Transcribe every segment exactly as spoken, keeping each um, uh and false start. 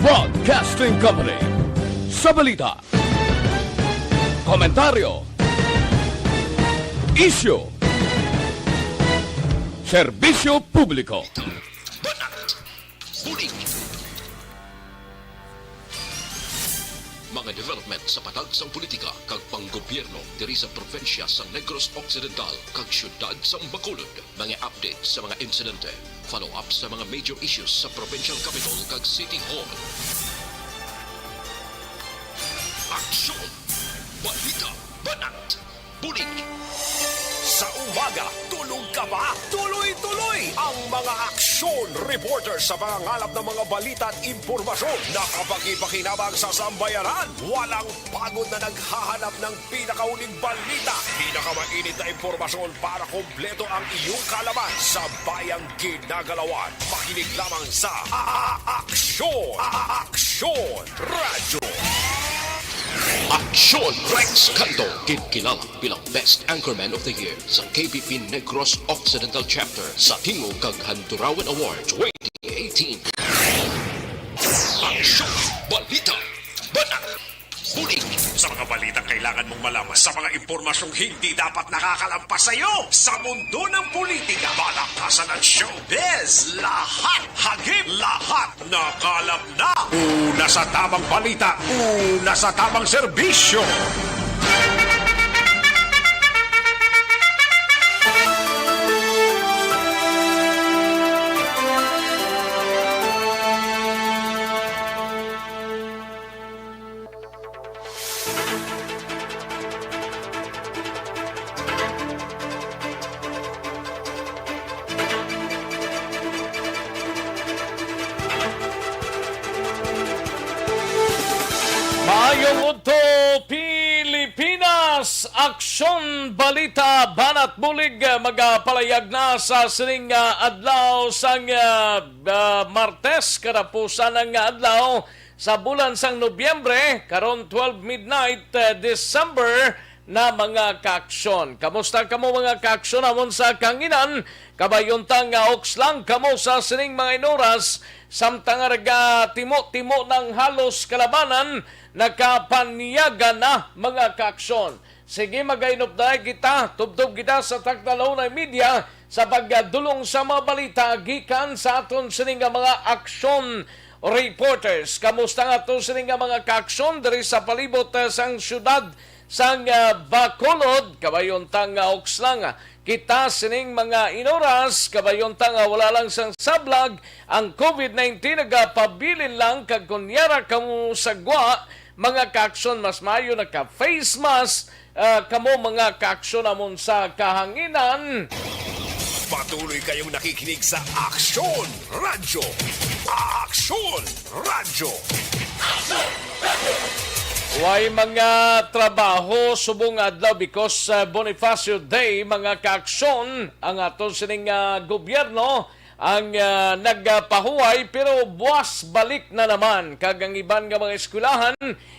Broadcasting Company. Sa balita, komentaryo, isyu, serbisyo publiko. Banat, bulig. Mga development sa patag sang politika kag panggobyerno diri sa probinsya sa Negros Occidental kag siyudad sa Bacolod. Mga update sa mga insidente, follow-up sa mga major issues sa provincial capital kag city hall. Aksyon! Balita! Banat! Bulig! Sa umaga, tulog ka ba? Tuloy-tuloy ang mga aksyon reporter sa pangangalap ng mga balita at impormasyon na kapakipakinabang sa sambayanan. Walang pagod na naghahanap ng pinakauling balita, pinakamainit na impormasyon para kompleto ang iyong kaalaman sa bayang ginagalawan. Makinig lamang sa A-, A-, Aksyon, A-, A-, Aksyon Radyo. Aksyon Rex Canto, ginkilala bilang Best Anchorman of the Year sa K P P Negros Occidental Chapter sa Tingog kag Handurawan Award twenty eighteen. Aksyon, balita, banat, bulig. Sa mga balitang kailangan mong malaman, sa mga impormasyong hindi dapat nakakalampas sa iyo, sa mundo ng politika, palakasan at showbiz, lahat, hagip, lahat, nakalap na. Una sa tamang balita, una sa tamang serbisyo. Maayong udto, Pilipinas! Aksyon, balita, banat, bulig, magapalayag na sa sining, ah, adlaw sang, ah, ah, Martes, katapusan nga adlaw sa bulan sang Nobyembre, karon twelve midnight, eh, December na, mga kaaksyon. Kamusta kamo, mga kaaksyon, amon sa kahanginan? Kabayuntang nga oks lang kamo sa sining mga inoras, samtang nga nagatimo-timo ng halos kalabanan, nakapanyaga na, mga kaaksyon. Sige, magainupday kita, tubtob kita sa takna launay media sa pagdulong sa mga balita gikan sa aton sini nga mga aksyon reporters. Kamusta nga aton sini nga mga kaaksyon diri sa palibot, eh, sang siyudad sang, ah, Bacolod? Kabayuntang nga oks lang, ah, kita sining mga inoras, kabayuntang nga wala lang sang sablag ang covid nineteen, nagapabilin lang, kag kon yara kamo sa gwa, mga kaaksyon, mas maayo naka face mask, ah, kamo, mga kaaksyon, amon sa kahanginan. Patuloy kayong nakikinig sa Aksyon Radyo. Aksyon Radyo. Way mga trabaho subong adlaw because, ah, Bonifacio Day, mga kaaksyon, ang aton sining, ah, gobyerno ang, ah, nagpahuway, pero buwas balik na naman, kag ang iban nga mga eskwelahan,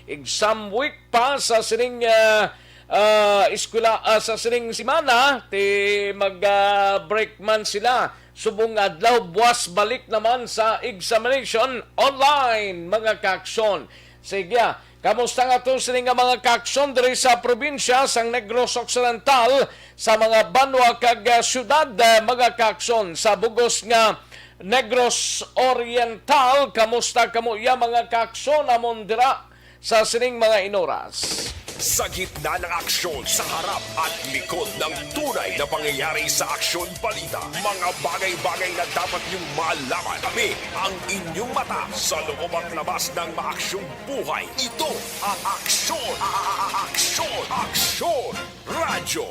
exam week pa sa sining, ah, ah, eskwela, ah, sa sining semana, ti mag, ah, break man sila. Subong adlaw, buwas balik naman sa examination online, mga kaaksyon. Sige, ah, kamusta nga to sini nga mga kaaksyon diri sa probinsya sang Negros Occidental, sa mga banwa kag, ah, syudad, ah, mga kaaksyon sa bugos nga Negros Oriental? Kamusta kamo iya, mga kaaksyon, amon dira sa sining mga inoras? Sa gitna ng aksyon, sa harap at likod ng tunay na pangyayari sa Aksyon Balita, mga bagay-bagay na dapat niyong malaman. Kami ang inyong mata sa loob at labas ng maaksyong buhay. Ito ang Aksyon, a-, a-, a-, Aksyon, Aksyon Radyo.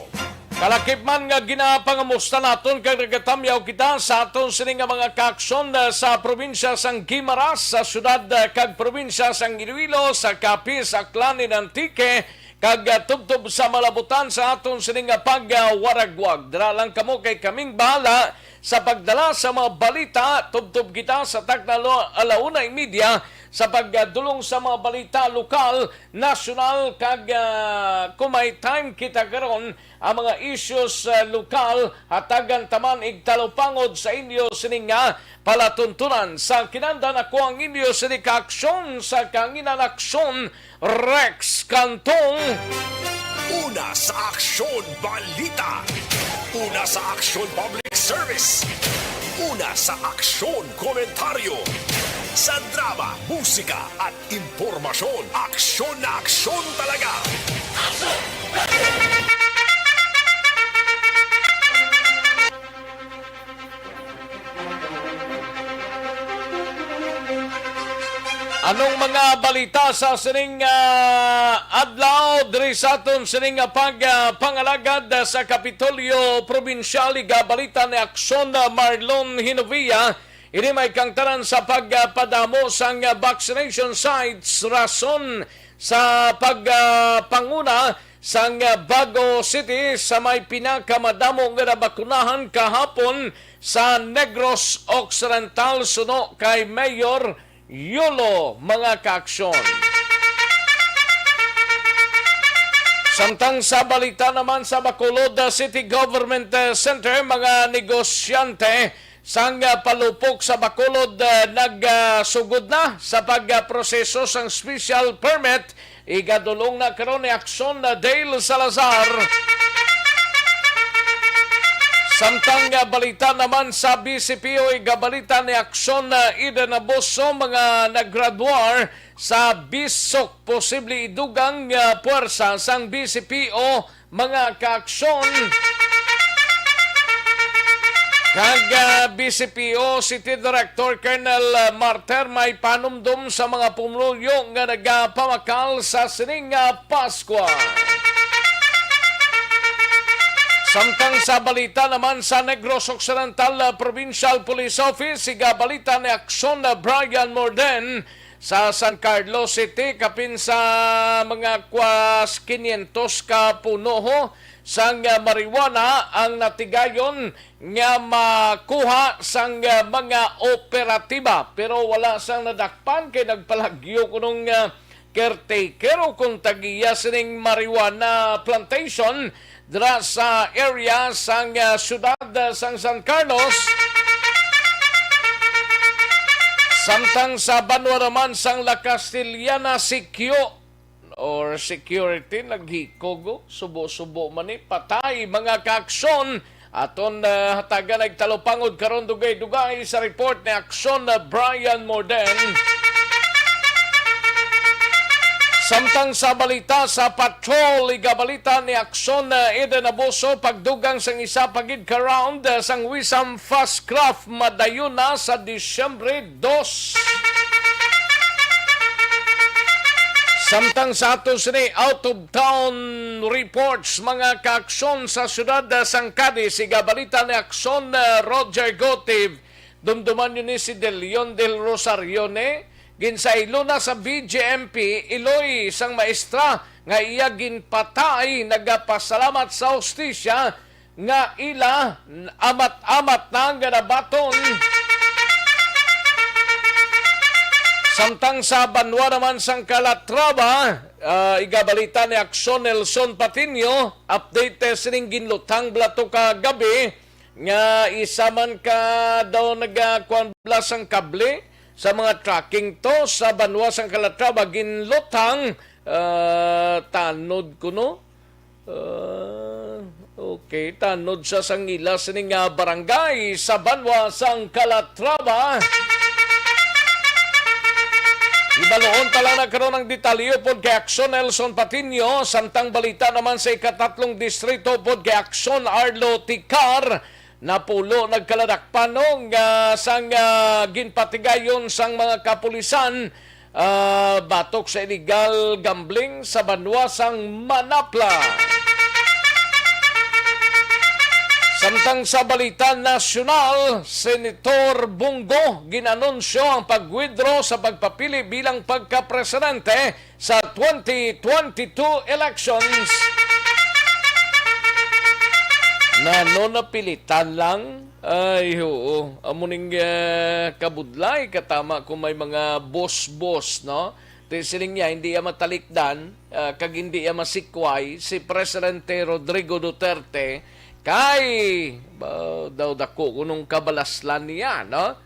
Kalakip man nga ginapangamusta naton kag nagatamyaw kita sa aton sini nga mga kaaksyon, eh, sa probinsya sang Guimaras, sa syudad, eh, kag probinsya sang Iloilo, sa Capiz, Aklan, and Antique, kag, ah, tubtob sa malabutan sa aton sini nga pagwaragwag. Dira lang kamo kay kaming bahala sa pagdala sa mga balita. Tubtob kita sa takna lo-, alauna y media sa pagdulong sa mga balita lokal, nasyonal, kag, ah, kung may time kita karon, ang mga issues, ah, lokal, hatagan ta man igtalupangod sa inyo sining nga palatuntunan. Sa kinahanglan, ako ang inyo sini ka aksyon sa kahanginan, Aksyon Rex Cantong. Una sa Aksyon Balita. Una sa Aksyon Public Service. Una sa Aksyon Komentaryo. Sa drama, musika, at impormasyon, aksyon na aksyon talaga. Anong mga balita sa sining, ah, adlaw diri sa aton sining, ah, pag, ah, pangalagad, ah, sa Kapitolyo Probinsyal? Igabalita ni Aksyon, ah, Marlon Hinovia. Ini may kangtanan sa pagpadamo sang vaccination sites, rason sa pagpanguna sang Bago City sa may pinakamadamo nga nabakunahan kahapon sa Negros Occidental, suno kay Mayor Yolo, mga kaaksyon. Samtang sa balita naman sa Bacolod, uh, City Government, uh, Center, mga negosyante sang, uh, palupok sa Bacolod, uh, nagsugod na sa pagproseso sang special permit. Igadulong na karon ni Aksyon, uh, Dale Salazar. Samtang, uh, balita naman sa B C P O, igabalita ni Aksyon, uh, Eden Abuso, mga naggraduar sa bisok posible idugang, ah, puwersa sang B C P O, mga kaaksyon. Kag, ah, B C P O City Director Colonel, ah, Marter may panumdom sa mga pumuluyo nga nagapamakal sa sining, ah, Paskwa. Samtang sa balita naman sa Negros Occidental, ah, Provincial Police Office, igabalita ni Aksyon, ah, Brian Morden, sa San Carlos City, kapin sa mga kwas quinientos ka puno sang marijuana ang natigayon nga makuha sang mga operatiba, pero wala sang nadakpan kay nagpalagyo kunong, ah, caretaker o kung tagiya sining marijuana plantation dira sa area sang, ah, siyudad, ah, sang San Carlos. Samtang sa banwa naman sang La Castellana, sikyo or security naghikog, oh. Subo-subo man ni patay, mga kaaksyon. Aton, ah, hatagan nagtalupangod karon dugay-dugay sa report ni Aksyon, ah, Brian Morden. Samtang sa balita sa patrol, igabalita ni Aksyon, ah, Eden Abuso, pagdugang sang isa pa gid ka round, ah, sang Wisam Fast Craft madayon na sa Disyembre dos. Samtang sa ato sini out of town reports, mga kaaksyon sa siyudad, ah, sang Cadiz, igabalita ni Aksyon, ah, Roger Gotiv. Dumduman niyo ni si De Leon del Rosario ni ginsaylo na sa B J M P, iloy sang maestra nga iya ginpatay, nagapasalamat sa hustisya nga ila amat-amat na nga nabaton. Samtang sa banwa naman sang Calatrava, ah, igabalita ni Aksyon Nelson Patiño, update, eh, sining ginluthang bala to ka gabi, nga isa man ka daw nagakuan bala sang kable sa mga tracking to sa banwa sang Calatrava, ginluthang, ah, tanod kuno. Ah, okay, tanod sa sangila sini nga barangay sa banwa sang Calatrava. Ibaluon ta lang na karon ang detalye pod kay Aksyon Nelson Patiño, samtang balita naman sa ikatatlong distrito pod kay Aksyon Arlo Ticar. Napulo nagkaladakpanon nga sang, ah, ginpatigayon sang mga kapulisan, ah, batok sa illegal gambling sa banwa sang Manapla. Samtang sa balita nasyonal, Senator Bong Go ginanunsyo ang pag-withdraw sa pagpapili bilang pagkapresidente sa twenty twenty-two elections. Na, no, napilitan lang. Ay, oo. Amo ning, eh, kabudlay, katama kung may mga boss-boss, no? Ti siling niya, hindi iya matalikdan, ah, kag hindi iya masikway si Presidente Rodrigo Duterte kay, ba, daw dako kunong kabalaslan niya, no?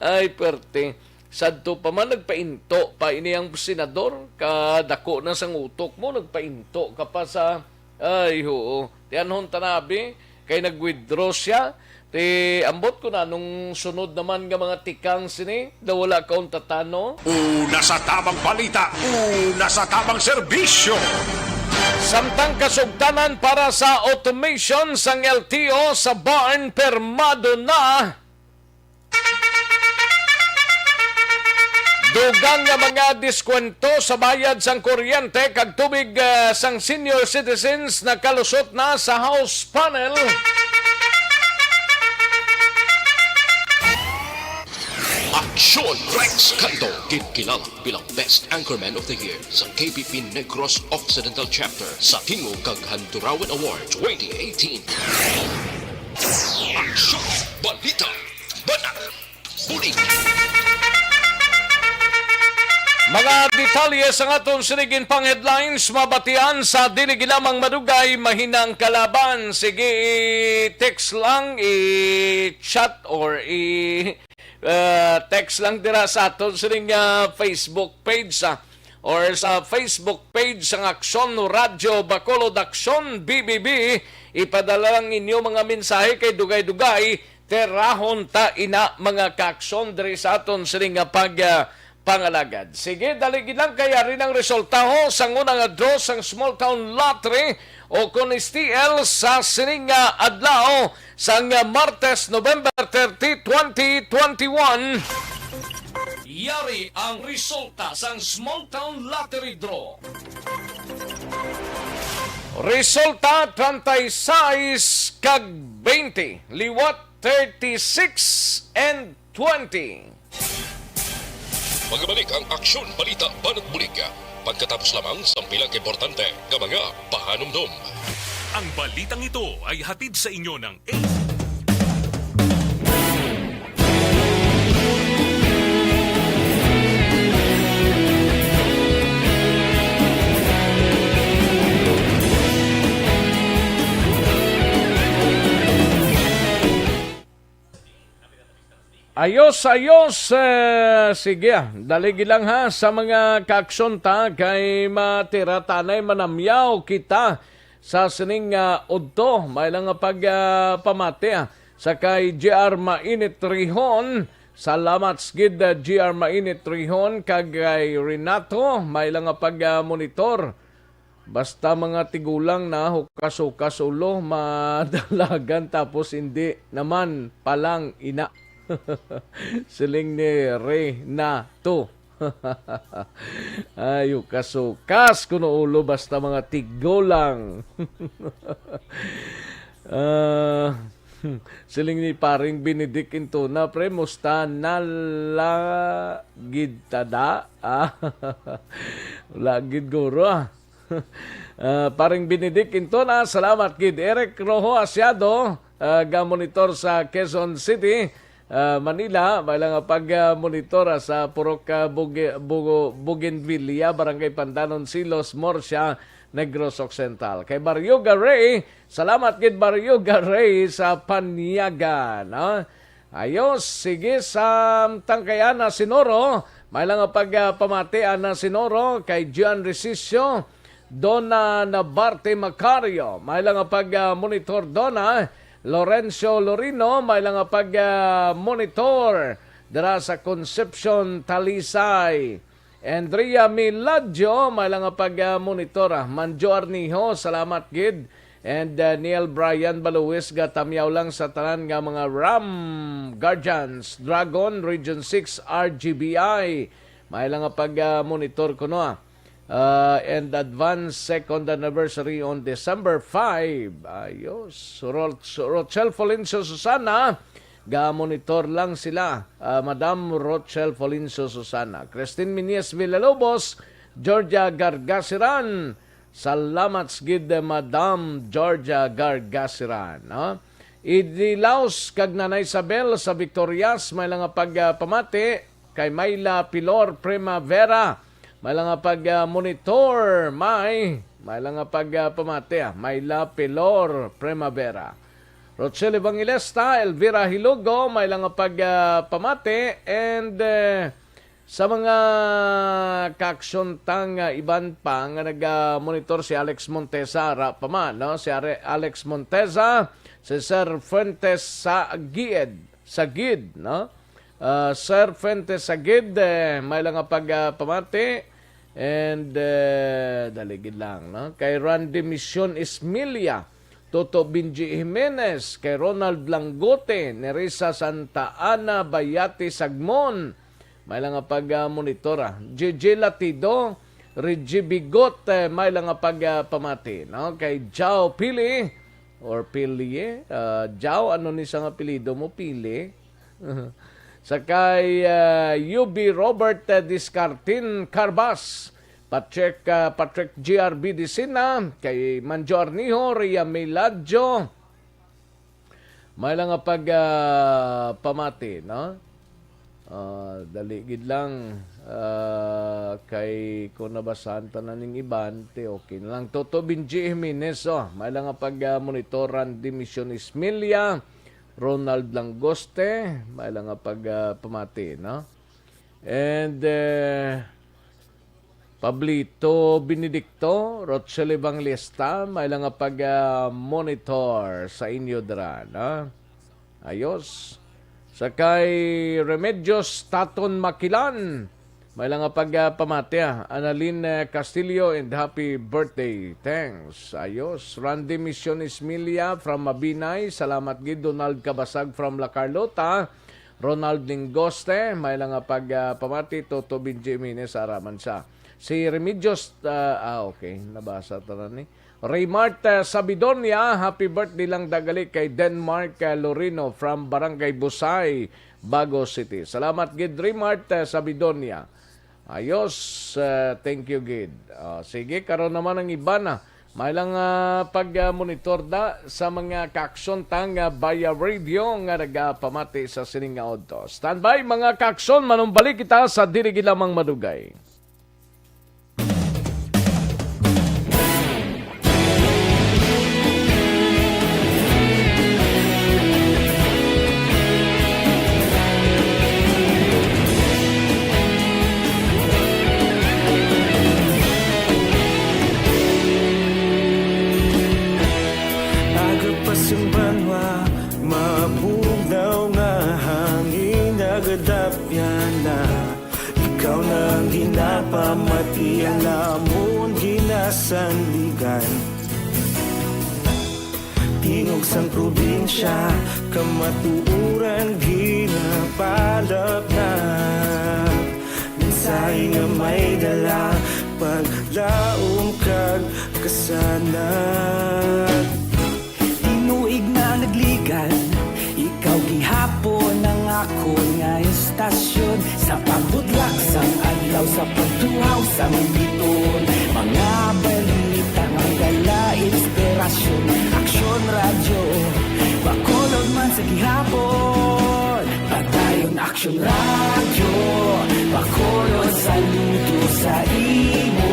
Ay, perte. Sadto pa man, nagpainto pa ini ang senador. Kadako na sang utok mo, nagpainto ka pa sa, ay, oo. Tiyanhon ta na, abi, kay nag-withdraw siya. Ti, ambot ko na nung sunod naman nga mga tikang sini, daw wala ka untatano. Una sa tabang balita, una sa tabang serbisyo. Samtang kasugtanan para sa automation sang L T O sa Barn, permado na. Dugang nga mga diskwento sa bayad sang kuryente kag tubig, ah, sang senior citizens nakalusot na sa House panel. Aksyon! Rex Canto, ginkilala bilang Best Anchorman of the Year sa K P P Negros Occidental Chapter sa Tingog kag Handurawan Award twenty eighteen. Aksyon! Balita! Banat! Bulig! Mga detalye sang aton sining pang headlines mabatian sa dili lamang madugay mahinang kalaban. Sige, i-text lang, i-chat, or i, uh, text lang dira sa aton sining, uh, Facebook page, ah, or sa Facebook page sang Aksyon Radyo Bacolod, Aksyon B B B. Ipadala lang inyo mga mensahe kay dugay-dugay tirahon ta ina, mga kaaksyon, diri sa aton sini nga pag, ah, pangalagad. Sige, dali gid lang kay ari nang resultaho sang una nga draw sang Small Town Lottery o kon S T L sa sini nga adlaw sang, ah, Martes, November thirty, twenty twenty-one. Yari ang resulta sang Small Town Lottery Draw. Resulta, treinta y seis kag veinte, liwat thirty-six and twenty. Magabalik ang Aksyon Balita Banat Bulig pagkatapos lamang sang pila ka importante nga mga pahanumdom. Ang balitang ito ay hatid sa inyo ng A C. Ayos, ayos. Eh, sige, ah. Dali lang ha sa mga kaaksyon ta kay matira tanay manamyaw kita sa sining, ah, udto. May lang nga pag, ah, pamati, ah, sa kay G R Mainit Rihon. Salamat gid, ah, G R Mainit Rihon, kag kay Renato. May lang nga pag, ah, monitor. Basta mga tigulang na hukas-hukas ulo, madalagan, tapos hindi naman palang ina. Siling ni Renato. Ay, hukas-hukas kuno ulo, basta mga tigulang. Ah, siling ni Paring Benedict Intona, pre, musta na la gid ta da? Ah, wala gid guro, ah. Ah, Paring Benedict Intona, salamat gid. Eric Rojo Asiado, ah, ga-monitor sa Quezon City, ah, Manila. May lang nga pag, ah, monitor, ah, sa Purok, ah, Bugi-, Bugo-, Bougainvillea, Barangay Pandanon, Silos, Murcia, Negros Occidental. Kay Barrio Garay, salamat gid Barrio Garay sa Paniagan, ah. Ayos, sige, samtang kay Ana Sinoro, may lang nga pag, ah, pamati, Ana Sinoro, kay Gian Resicio, Donna Nabarte Macario, may lang nga pag, ah, monitor, Donna. Lorenzo Lorino, may lang nga pag, ah, monitor dira sa Concepcion, Talisay. Andrea Miladjo, may lang nga pag, ah, monitor, ah. Manjo Arnijo, salamat gid. And, ah, Neil Brian Baluwis, gatamyaw lang sa tanan nga mga Ram Guardians, Dragon, Region six, R G B I. May lang nga pag, ah, monitor kuno, ah. Ah, and advance second anniversary on December five. Ayos. Ro-, Rochelle Florencio Susana, ga-monitor lang sila. Ah, Madam Rochelle Florencio Susana. Christine Miñez Villalobos, Georgia Gargasiran, Salamat gid, Madam Georgia Gargasiran, no? Idilaos kag Nanay Isabel sa Victorias, may lang nga pag, ah, pamati kay Myla Pilor Primavera. May lang nga pag, ah, monitor, may, may lang nga pag, ah, pamati, ah, Myla Pilor Primavera. Rochelle Evangelista, Elvira Hilugo, may lang nga pag, ah, pamati, and, eh, sa mga kaaksyon ta nga iban pa nga naga-monitor, si Alex Montesa, ara pa man, no? Si Are-, Alex Montesa, si Sir Fuentes Sagid, Sagid, no? Ah, Sir Fuentes Sagid, eh, may lang nga pag, ah, pamati. And, eh, dali gid lang, no? Kay Randy Mission Ismilia, Toto Benji Jimenez, kay Ronald Langote, Nerissa Santa Ana, Bayati Sagmon, may lang nga pag, ah, monitor, ah. J J Latido, Reggie Bigot, eh, may lang nga pag, ah, pamati, no? Kay Jao Pili, or Pilie, ah, Jao, ano ni sang apelyido mo? Pili? Sa kay, ah, U B Robert, ah, Discartin Carbas, Patrick, ah, Patrick G R B Disina, kay Manjo Arnijo, Ria Miladjo, may lang nga pag, ah, pamati, no? Ah, dali gid lang, ah, kay kung nabasahan ta na ning iban, ti okay na lang. Toto Benji Jimenez, oh, may lang nga pag, ah, monitor, Randy Mission Ismilia, Ronald Langoste, may lang nga pag, ah, pamati, no? And, eh, Pablito Benedicto, Rochelle Evangelista, may lang nga pag, ah, monitor sa inyo dira, no? Ayos. Sa kay Remedios Taton Makilan, may lang nga pag, ah, pamati, ah. Annalyn, eh, Castillo, and happy birthday. Thanks. Ayos. Randy Mission Ismilia from Mabinay. Salamat gid. Donald Kabasag from La Carlota. Ronald Lingoste, may lang nga pag, ah, pamati. Toto Benji Jimenez, ara man sa. Si Remedios, ah, ah, okay. Nabasa ta na ni. Raymart, ah, Sabidonia, happy birthday lang daw gali kay Denmark, ah, Lorino from Barangay Busay, Bago City. Salamat gid, Raymart, ah, Sabidonia. Ayos, ah, thank you gid. Ah, sige, karon naman ang iban na. May lang, ah, pag, ah, monitor da sa mga kaaksyon ta nga via radio nga nagapamati sa sining nga udto. Standby, mga kaaksyon, manumbalik kita sa diri gid lamang madugay. Aga pa sing banwa, mabugnaw nga hangin, nagadapyan na. Ikaw na ang ginapamati, ang amon ginasandigan. Tingog sang probinsya, kamatuoran ginapalapnap. Mensahe nga may dala, paglaom kag kasanag. Tinuig na nagligan, ikaw gihapon ang akon nga istasyon. Sa pagbudlak sang adlaw, sa pagtuhaw sang bituon, mga balita nga dala inspirasyon. Aksyon Radyo Bacolod man sa gihapon. Padayon Aksyon Radyo Bacolod, saludo sa imo.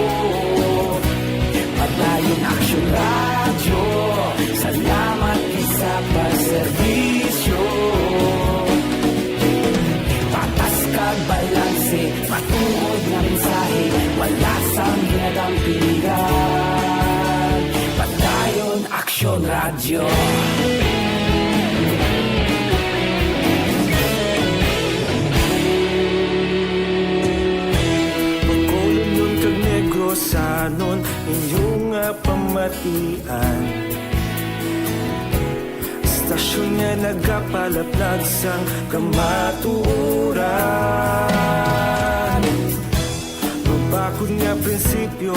Padayon Aksyon Radyo, salamat gid sa pagserbisyo. Patas kag balanse, matuod nga mensahe, wala sang ginadampingan. Padayon Aksyon Radyo. Bacolodnon kag Negrosanon, inyo nga pamatian. Istasyon nga nagapalaplag sang kamatuoran. Mabakod nga prinsipyo,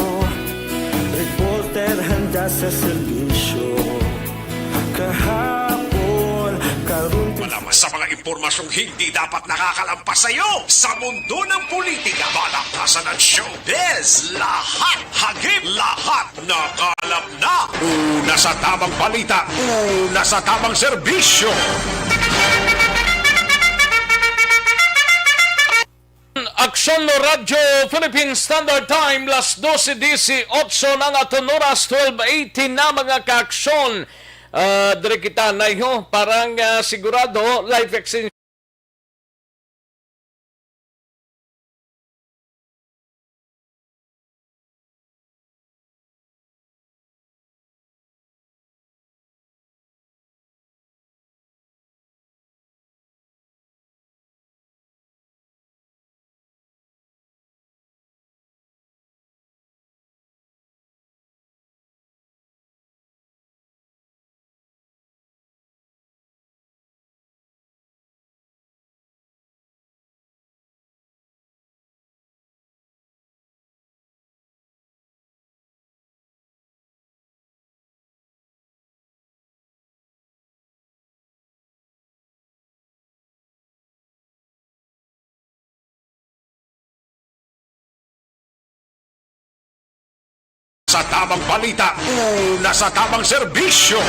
reporter handa sa serbisyo. Kahapon, karon, Malaman sa mga impormasyong hindi dapat nakakalampas sa iyo sa mundo ng politika. Balak ka Sa Showbiz, lahat hagip, lahat nakalap na. Una sa tamang balita, una sa tamang serbisyo. Aksyon Radyo Philippine Standard Time, las dose dieciocho na ang aton oras, twelve eighteen na, mga kaaksyon. Ah, dire kita na, ho, parang, ah, sigurado, life extension Sa tamang balita, una sa tamang serbisyo.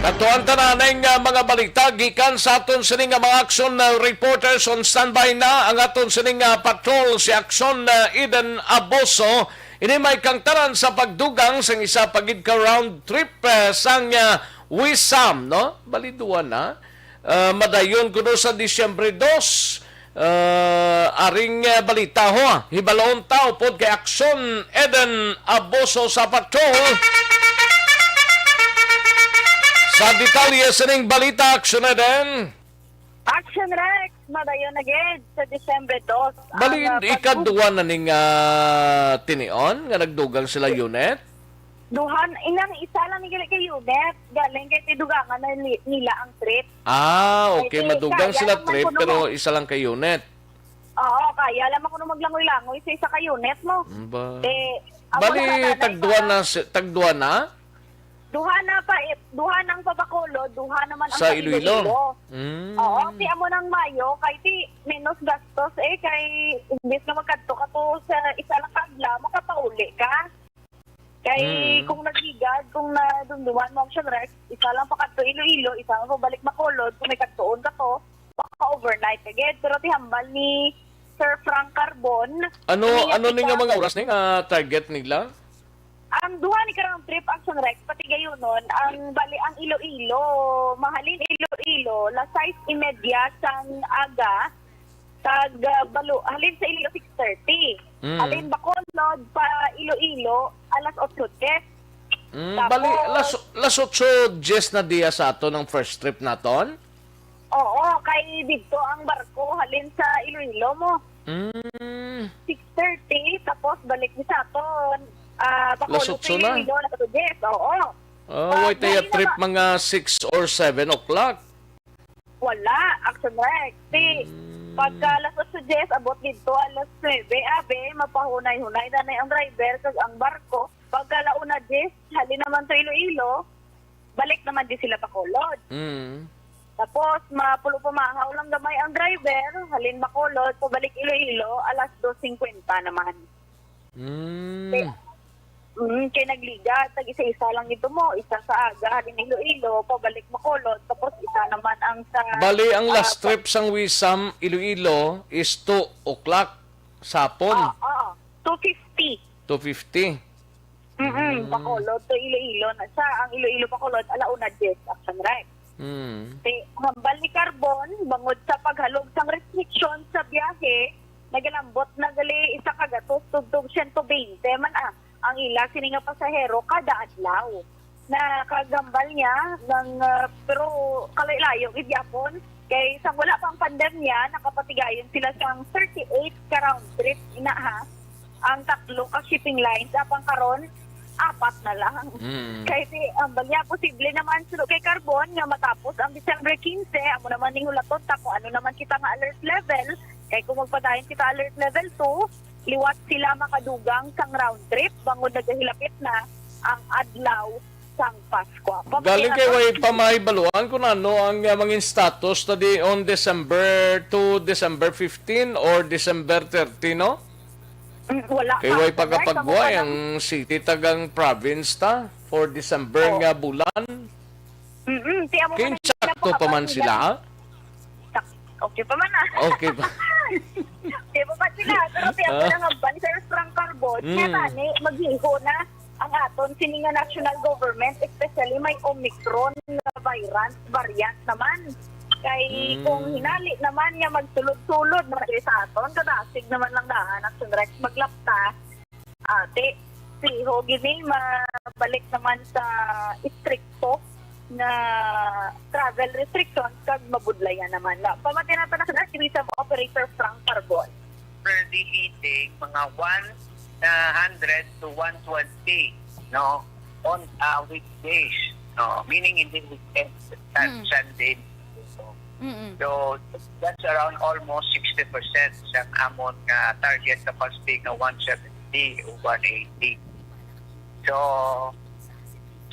Katuan tanan ning, ah, mga balita gikan sa aton sini nga mga action, ah, reporters on standby na ang aton sini nga patrol, si Action, ah, Eden Aboso. Ini may kangtaran sa pagdugang sang isa pa gid ka round trip, ah, sang, ah, Wisam, no? Bali, duha na. Ah, madayon kuno sa Disyembre dos. Ah, aring, ah, balita, ho, ah. Hibaloon ta upod kay Action Eden Aboso sa patrol. Sa detalye sining balita, Action Eden. Action Rex, madayon na gid sa Disyembre dos. Bali, ang, ah, pag- ikadua na ning, ah, tinion nga nagdugang sila unit? Duhan, inang isa lang ni gali ka unit. Galing kay tidugangan na ni-, nila ang trip. Ah, okay. Kay madugang kaya sila lang man trip, kuno pero mo. Isa lang ka unit. Oo, kaya lang man kuno maglangoy-langoy sa isa ka unit mo. Mm, ba? Eh, ang Bali, wala na, tagduha na. Na si-, tagduha na? Duha na pa, eh, duha nang pa Bacolod, duha naman ang Sa pa Iloilo. Iloilo. Mm. Oo, ti amo nang mayo, kay ti menos gastos, eh, kay imbis nga magkadto ka to sa isa lang ka adlaw, makapauli ka. Kay Mm. kung nagligad, kung nadumduman mo, Action Rex, isa lang pa kadto Iloilo, isa lang pabalik Bacolod, kung may kadtuon ka to, maka-overnight ka gid. Pero ti hambal ni Sir Frank Carbon, Ano, ini nga ano ni nga kita mga oras ni nga target nila? Ang duha ni ka round trip, Action Rex, pati gayunon, ang bali, ang Iloilo, mahalin Iloilo, las sais y media sang aga, kag, ah, balo, halin sa Iloilo, six thirty. Mm. Halin Bacolod pa Iloilo, alas otso diyes. Mm, Tapos bali, las, las otso diyes na diya sa aton ang first trip naton? Oo, kay didto ang barko, halin sa Iloilo mo. Mm. Six thirty, tapos balik ni sa aton, ah, Bacolod Las otso sa na. Iloilo, alas otso diyes, oo. Ah, Ah, way tayo dali na trip ba? Mga six or seven o'clock. Wala, Action Rex. Ti, Mm. pagka alas otso diyes, abot didto alas nuebe, abi, mapahunay-hunay na na ang driver kag ang barko. Pagka la una diyes, halin naman to Iloilo, balik naman di sila Bacolod. Mm. Tapos, mapulo pamahaw lang gamay ang driver, halin Bacolod, pabalik Iloilo, alas dos singkwenta naman. Mm. Kay, mm, kay nagligad, tag-isa-isa lang ito mo. Isa sa aga, halin Iloilo, pabalik Bacolod, tapos isa naman ang sa, Bali, ang ah, last pa- trip sang Wisam, Iloilo, is two o'clock sa hapon. Ah, ah, two fifty. Two fifty. Mm-mm, Mm. Bacolod to Iloilo na siya. Ang Iloilo, Bacolod, ala una diyes, Action Rex. Mm. Ti, hambal ni Carbon, bangod sa paghalog sang restriction sa biyahe, nagalambot na gali isa ka gatos tubtog siyento bente man, ah, ang ila sini nga pasahero kada adlaw. Na kagambal niya ng, ah, pero kalayo-layo gid gyapon. Kay sang wala pa ang pandemya, nakapatigayon sila sang thirty-eight ka round trip, ina ha. Ang tatlo ka shipping lines, apang karon, apat na lang. Mm. Kay ti, ang balya, posible naman, suno kay Carbon, nga matapos ang December quince, amo naman ning hulaton ta kung ano naman kita nga alert level. Kay kung magpadayon kita alert level two, liwat sila makadugang sang round trip, bangod nagahilapit na ang adlaw sang Pascua. Galing kay way pa mahibaluan kung ano ang, uh, mangin status ta di on December two, December fifteen or December thirty, no? Mm, wala pa. Kay way pagkapagway ang city tagang province ta for December nga bulan. Mm-mm. Ti amo man ang sakto pa man sila, ha? Sak-, okay pa man, ah. Okay pa. Di ba pa sila? Pero ti amo na nga ban, Sir Frank Carbon, nga tani, maghiho na ang aton sini nga national government, especially may Omicron nga variant, variant naman. Kay kung hinali naman nga magsulod-sulod naman diri sa aton, kadasig naman lang daan, Action Rex, maglapta, ate, siho gini mabalik naman sa istrikto nga travel restrictions kag mabudlayan naman na. Pamati na pa na sa Tourism Operator Frank Carbon. Already hitting mga one hundred to one twenty, no, on, uh, weekdays, no, meaning hindi weekends, Sun-, Mm. Sunday. So, Mm-mm. so, that's around almost sixty percent sa amon nga target capacity nga one seventy o one eighty. So,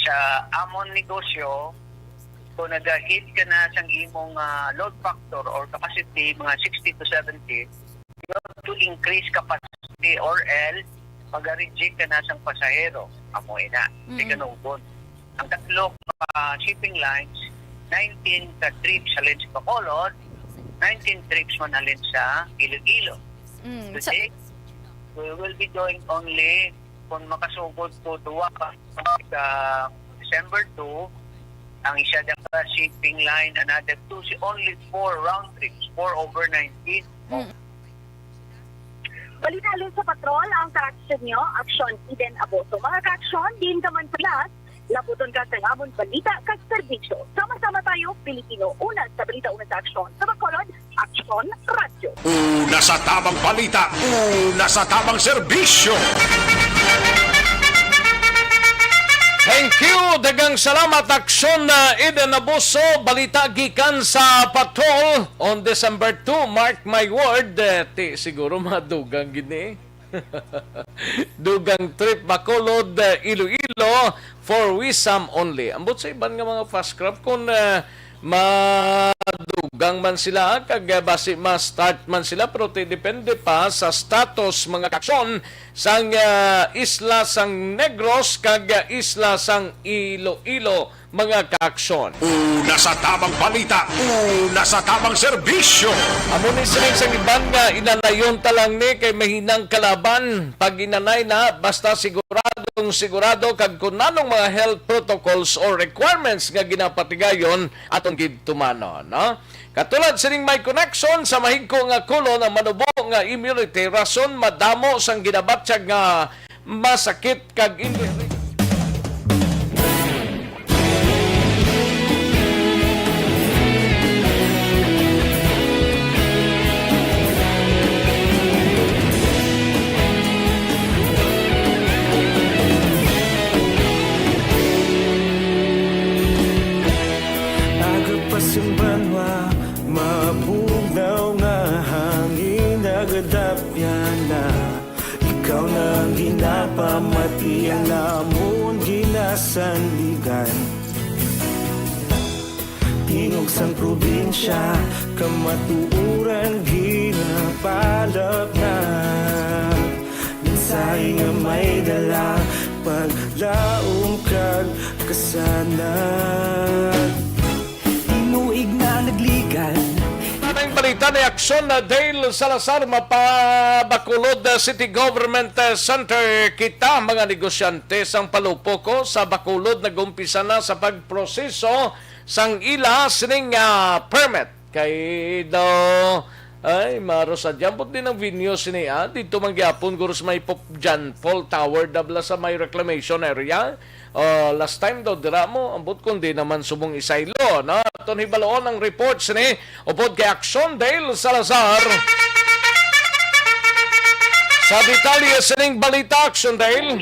sa amon negosyo, kung nag-hit ka na sang imong, ah, load factor or capacity, mga sixty to seventy, you have to increase capacity or else mag-reject ka na sang pasahero. Amo ina, di ka Mm. naugon. Ang tatlo ka shipping lines, nineteen ka trips halin sa Bacolod, nineteen trips man halin sa Iloilo. Mm, sa Today, we will be doing only kung makasugod ko duwa ka sa December two, ang isa da ka shipping line, another two, si only four round trips, four over nineteen. Mm. Balita halin sa patrol, ang ka-action nyo, Action Eden Abuso. Mga ka-action, diin ka man sa Pinas, labuton ka sa amon balita kag serbisyo. Sama-sama tayo, Pilipino. Una sa balita, una sa aksyon. Sa Bacolod, Aksyon Radyo. Una sa tabang balita, una sa tabang serbisyo. Thank you. Daghang salamat, Aksyon, uh, Eden Abuso. Balita gikan sa patrol on December two. Mark my word. Eh, ti, siguro madugang gini. Dugang trip Bacolod, uh, Iloilo for Wisam only. Ambot sa iban nga mga fast craft kung, uh, madugang man sila, kag, uh, basi ma-start man sila, pero ti depende pa sa status, mga ka-aksyon, sang, ah, isla sang Negros kag, ah, isla sang Iloilo, mga ka-aksyon. Una sa tabang balita, una sa tabang serbisyo. Amo ni sining sang iban nga inanayon ta lang ni kay mahinang kalaban. Pag inanay na, basta siguradong sigurado kag kun anong mga health protocols or requirements nga ginapatigayon, aton gid tumanon, no? Katulad sining may connection sa mahigko nga kulon ang manubo nga immunity, rason madamo sang ginabatyag nga masakit kag indi. Aga pa sing banwa, mabugnaw nga hangin nagadapyan na. Ikaw na ang ginapamati, ang amon ginasandigan. Tingog sang probinsya, kamatuoran ginapalapnag. Mensahe nga may dala, paglaom kag kasanag. Tinuig na nagligad. Anang balita ni Aksyon na Dale Salazar, mapa-Bacolod, uh, City Government, uh, Center kita, mga negosyante sang Palopoco sa Bacolod, nag-umpisa na sa pagproseso sang ila sining, uh, permit. Kay daw, ay, maro sa dyan. Put din ang venue sini, ah. Dito man gyapon, guro sa may Pop John Paul Tower, dabla sa may reclamation area. Oh, last time daw, dira mo, ambot kung di naman subong isaylo, no? Aton hibaloon ang report sini, upod kay Action Dale Salazar. Sa detalye sining balita, Action Dale.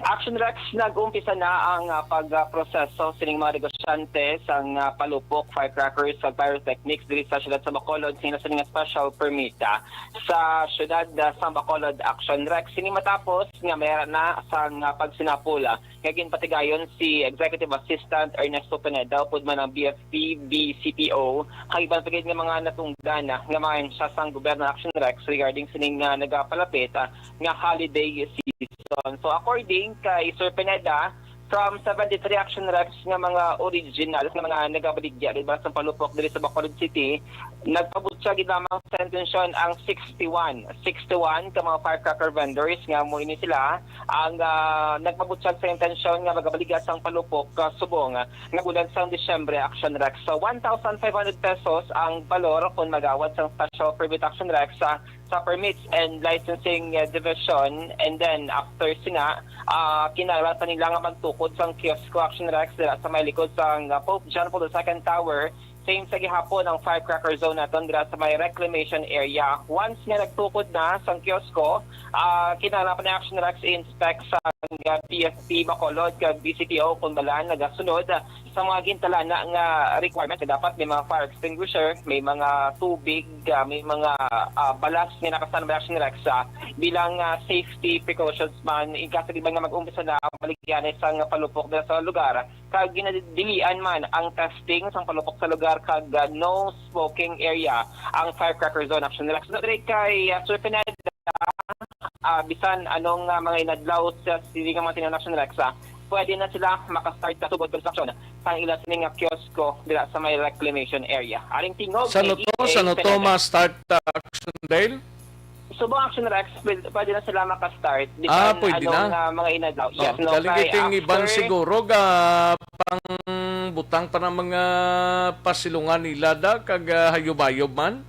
Action Rex, nag-umpisa na ang, ah, pagproseso sining mga negosyante sang, ah, palupok, firecrackers, ug pyrotechnics diri sa siyudad sa Bacolod, sina sa mga special permit, ah, sa siyudad, ah, sa Bacolod, Action Rex. Sini matapos nga may ara na sang, ah, pagsinapol, ah, nga ginpatigayon si Executive Assistant Ernesto Pineda, upod man ang B F P, B C P O, kag iban pa gid nga mga natungdan, ah, nga mga ahensya sang gobyerno, Action Rex, regarding sining, ah, nagapalapit, ah, nga holiday season. So, according kay Sir Pineda, from seventy-three, Action Rex, nga mga original nga mga nagabaligya diri sa palupok diri sa Bacolod City, nagpabutyag gid lamang sa intensyon ang sixty-one, sixty-one ka mga firecracker vendors nga amo ini sila ang, ah, nagpabutyag sa intensyon nga magabaligya sang palupok, ah, subong, ah, nga bulan sang Disyembre, Action Rex. So, one thousand five hundred pesos ang balor kon magawad sang special permit, Action Rex, sa sa Permits and Licensing, uh, Division. And then, after sina, uh, kinahanglan pa nila nga magtukod sang kiosko, Action Rex, dira sa may likod sang, uh, Pope John Paul the Second Tower. Same sa gihapon ang firecracker zone naton dira sa may reclamation area. Once nga nagtukod na sang kiosko, uh, kinahanglan pa na, Action Rex, i-inspect sang, uh, P F P Bacolod kag B C P O kung bala nagasunod sa mga gintalana nga requirements. Dapat may mga fire extinguisher, may mga tubig, ah, may mga, ah, balas nga naka-standby, Action Rex, ah, bilang, ah, safety precautions man in case giban nga mag-umpisa na ang baligyanes sang palupok dira sa lugar. Kag ginadilian man ang testing sang palupok sa lugar kag, ah, no smoking area ang firecracker zone, Action Rex. So, dire kay, ah, Sir Pineda, ah, bisan anong, ah, mga inadlaw sa sini nga mga tinuod, Action Rex, ah, pwede na sila makastart sa sugod construction sang ila sini nga kiosko dira sa may reclamation area. Aring tingog Sa kay ano to? D J Sa ano to Pineda. Ma-start, uh, Action Dale? Subong, Action Rex, pwede, pwede na sila makastart bisan Ah, pwede anong, na. ah, mga inadlaw. Yes, Oh, no, galing kay iting iban after siguro ga pangbutang pa ng mga pasilungan nila da kag, ah, hayub-hayub man.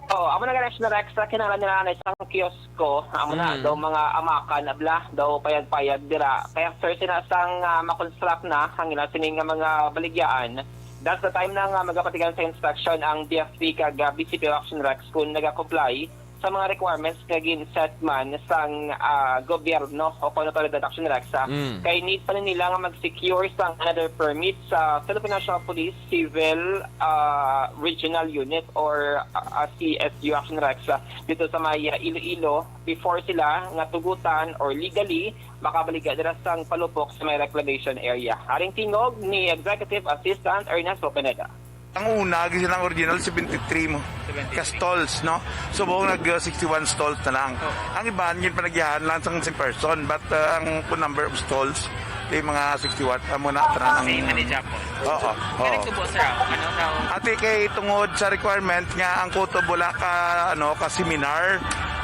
Oo, amo na gani, Action Rex, sa kinahanglan nila na isang kiosko, amo na, Mm. daw mga amakan, abla, daw payag-payag dira. Kaya, sir, sina sang, ah, makonstruct na ang ila sini nga mga baligyaan. That's the time na nga magapatigan sa inspection ang D F P kag, ah, B C P O, Action Rex, kung nagakomply sa mga requirements nga gin-set man sang, ah, gobyerno o kon otoridad, Action Rex, ah. Mm. Kay need pa nila nga mag-secure sang another permit sa Philippine National Police Civil, ah, Regional Unit or, ah, C S U, Action Rex, ah, dito sa may, ah, Iloilo before sila nga tugutan or legally makabaligya dira sang palupok sa may reclamation area. Aring tingog ni Executive Assistant Ernesto Pineda. Ang una, gid ang original, seventy-three mo. Seventy-three. Ka stalls, no? So, buong nag, uh, sixty-one stalls na lang. Oh. Ang iban, yun, panagyahan lang sa same person, but, uh, ang kun number of stalls, di mga sixty-one, amo na, tanan ang Same na ni Japon. Oo, oo. Ano tubo, sir? Ano daw? Ate, kay tungod sa requirement nga ang kutob wala ka, ano, ka seminar,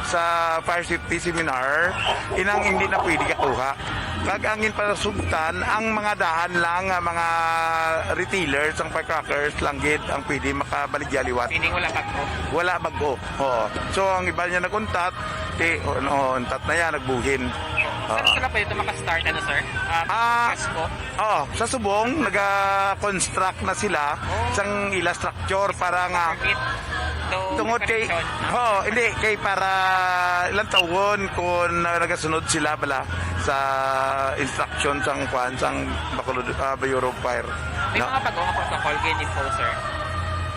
sa fire safety seminar, inang hindi na pwede kakuha. Kag ang ginpasugtan, ang mga dahan lang nga mga retailers, ang firecrackers lang gid ang pwede makabaligya liwat. Meaning wala bag-o? Wala bag-o. Oo. So, ang iba niya nag-untat, di, oh, no, untat na yan, nagbuhin. Sir, Oo. Sila pwede ito makastart, ano, sir? Ah, Ah, Pasko? Oo, sa subong, naga-construct na sila Oh. sang ila structure para nga Permit. Though tungod kay, connection. Oo, hindi, kay para ilang taon kung na-, nagasunod sila bala sa instruction sang kwan, sang Bacolod, ah, Bureau of Fire. May No? mga pag-uha protocol gini po, sir?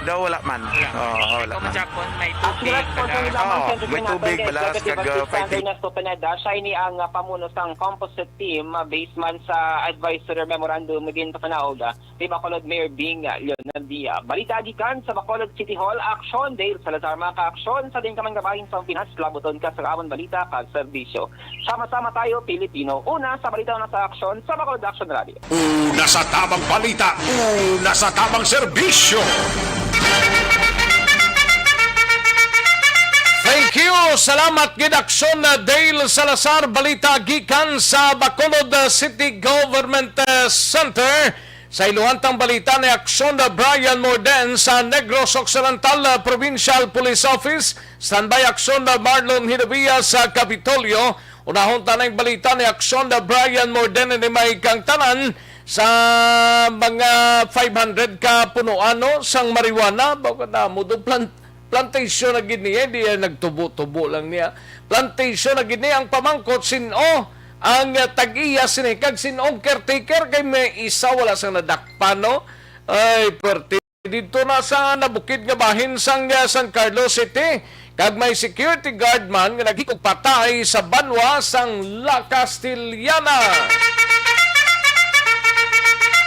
Daw wala man. Wala. Oo, wala Kung man. Japon, may Ang tubig, sulat po sa bala. nila, Oo, Ma'am Sandra may Renato, tubig, the balas, executive kag, uh, assistant fighting. Ernesto Pineda, siya ini ang, uh, pamuno sang composite team, uh, based man sa advisory memorandum nga ginpapanaog, uh, ni Bacolod Mayor Bing, uh, Leonardia. Balita gikan sa Bacolod City Hall, Action Dale Salazar, mga ka-aksyon, sa din ka man kabahin sa Pinas, labuton ka sa amon balita kag serbisyo. Sama-sama tayo, Pilipino. Una sa balita, una sa aksyon, sa Bacolod Action Radio. Una sa tamang balita, una sa tamang serbisyo. Thank you. Salamat gid, Aksyon Dale Salazar. Balita gikan sa Bacolod, uh, City Government, uh, Center. Sa iluhantang balita ni Aksyon Brian Morden sa Negros Occidental, uh, Provincial Police Office. Standby, Aksyon Marlon Hidavia sa Kapitolyo. Unahon ta na ang balita ni Aksyon Brian Morden, ni may kang tanan sa mga five hundred ka punuan, no, sang marijuana. Baka na mo do plant-, plantation na gid niya, di yan nagtubo-tubo lang niya. Plantation na gid niya ang pamangkot sin-o. ang, ah, tag-iya sini kag sin-ong caretaker kay may isa wala sang nadakpan, no? Ay, perti dito na sa nabukid nga bahin sang, ah, San Carlos City, kag may security guard man nga naghikog patay sa banwa sang La Castellana.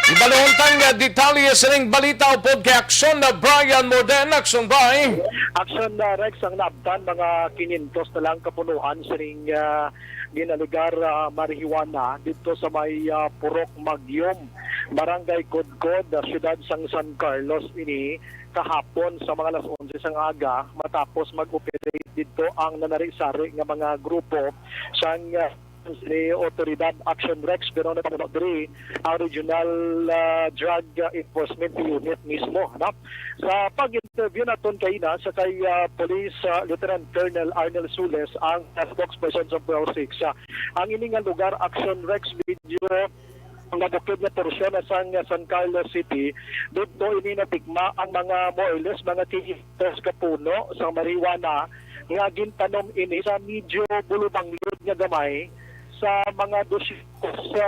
Ibaluhon tang, ah, detalye sining balita upod kay Aksyon na Brian Morden. Aksyon, bay. Aksyon na, Rex, ang naabtan mga kinyentos na lang kapunuan sining, ah, ginalugar, ah, marijuana dito sa may, ah, Purok Magyom, Barangay Codcod, ah, siyudad sang San Carlos ini kahapon sa mga alas onse sang aga matapos mag-operate dito ang nanari-sari nga mga grupo sang, ah, ni Otoridad Action Rex, pero napamuno diri ang Regional, ah, Drug, ah, Enforcement Unit mismo, ano? Sa pag-interview naton kaina sa kay, ah, Police, ah, Lieutenant Colonel Arnel Sules, ang, ah, spokesperson sa four oh six, ah, ang ini nga lugar, Action Rex, medyo nga bukid nga porsyon na sang, ah, San Carlos City, dito ini natikma ang mga more or less mga kinyentos ka puno sa marijuana nga gintanom ini sa medyo bulubanglod nga gamay sa mga dosyentos sa,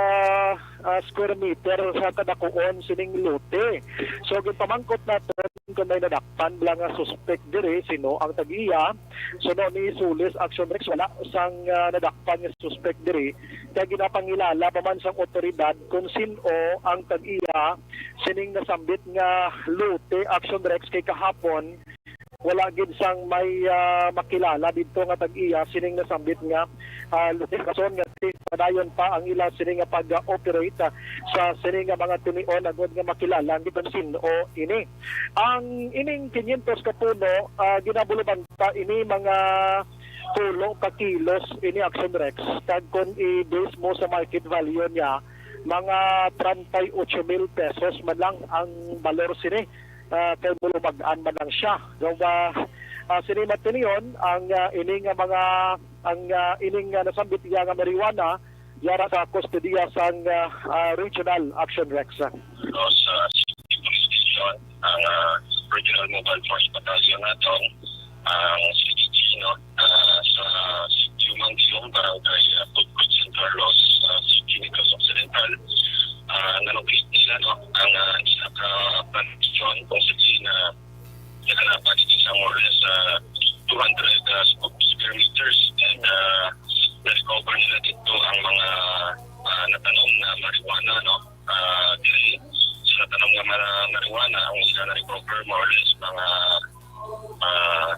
ah, square meter sa kadakuon sining lote. So, ginpamangkot naton kung may nadakpan bala nga suspek diri, sino ang tag-iya. Suno ni Sulis Action Rex, wala sang, ah, nadakpan nga suspek diri. Kay ginapangilala pa man sang otoridad kung sin-o ang tag-iya sining nasambit nga lote, Action Rex, kay kahapon wala gid sang may, ah, makilala didto nga tag-iya sining nasambit nga, ah, lote. Rason nga padayon pa ang ila sini nga pag-operate, ah, sa sini nga mga tinion agod nga makilala ang gipansin-o ini. Ang ining kinyentos ka puno, ah, ginabulubanta ini mga tulo ka kilos ini, Action Rex. Kag kung i-base mo sa market value niya, mga treinta y ocho mil pesos man lang ang balor sini, ah, kay bulubag-an man lang siya. Daw ba, ah, sini matiniyon ang, ah, ini nga mga, ang, ah, ining, ah, nasambit niya nga marijuana, yara sa kustodiya sang, ah, ah, Regional Action Rex. Pero sa City Police Station, ang, ah, Regional Mobile Force Battalion naton, ang C D G, no, ah, sa Sitio Manggilong, Barangay, ah, Putput, San Carlos, ah, City, Negros Occidental, ah, na-locate nila, no, ang, ah, isa ka plantation kung sa diin na nakalapad dito sa more or less, ah, two hundred, ah, squ-, square meters, and, ah, na-recover nila dito ang mga, ah, natanom na marijuana, no? Ah, diri sa natanom nga mara-, marijuana, ang ila na-recover more or less mga, ah,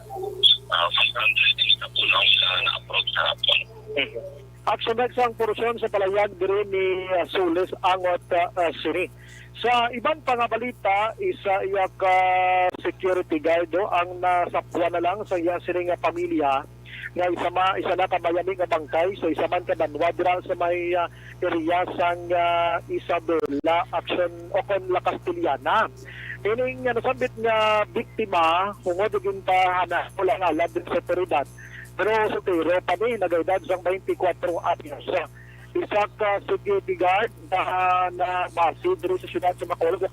ah, five hundred is na puno ang ila na-approve sa hapon. Mhm. Action Rex, ang porsyon sa palayag diri ni, ah, Sulis Angot, ah, ah, sini. Sa iban pa nga balita, isa iya ka security guard, oh, ang nasapwan na lang sa iya sini nga pamilya, nga isa ma-, isa na ka mayani nga bangkay sa isa man ka banwa dira sa may, ah, area sang, ah, Isabela, Action, o kon La Castellana. Ining, ah, nasambit nga biktima, hungod ginpahanap wala nga alam din sa otoridad, pero soltero pa ni, nagaedad sang twenty-four anyos. Isa ka security guard na, na base diri sa siyudad sa Bacolod.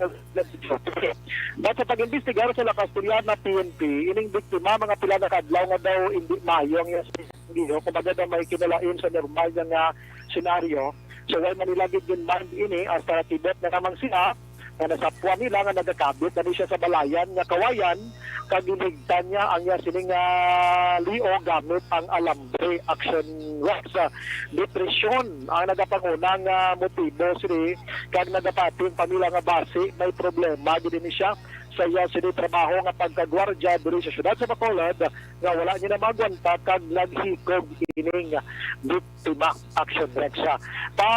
Bat sa pag-imbestigar sa La Castellana P N P, ining biktima, mga pila na ka adlaw nga daw hindi maayo ang iyang sitwasyon, kumbaga daw may kinalain sa normal nga, nga senaryo. So, wala man nila gid gin-mind ini, hasta nakibot na lamang sila nga nasapwan nila nga nagakabit na ni siya sa balayan nga kawayan, kag ginhigtan niya ang iya sining, ah, liog gamit ang alambre. Action Rex, ah, depresyon ang nagapangunang, ah, motibo sini, kag nagapati ang pamilya nga basi may problema gid ni siya sa iya sini trabaho nga pagkagwardya diri sa siyudad sa Bacolod, nga wala niya na maagwanta kag naghikog ining biktima. Action Rex, ah. Pa,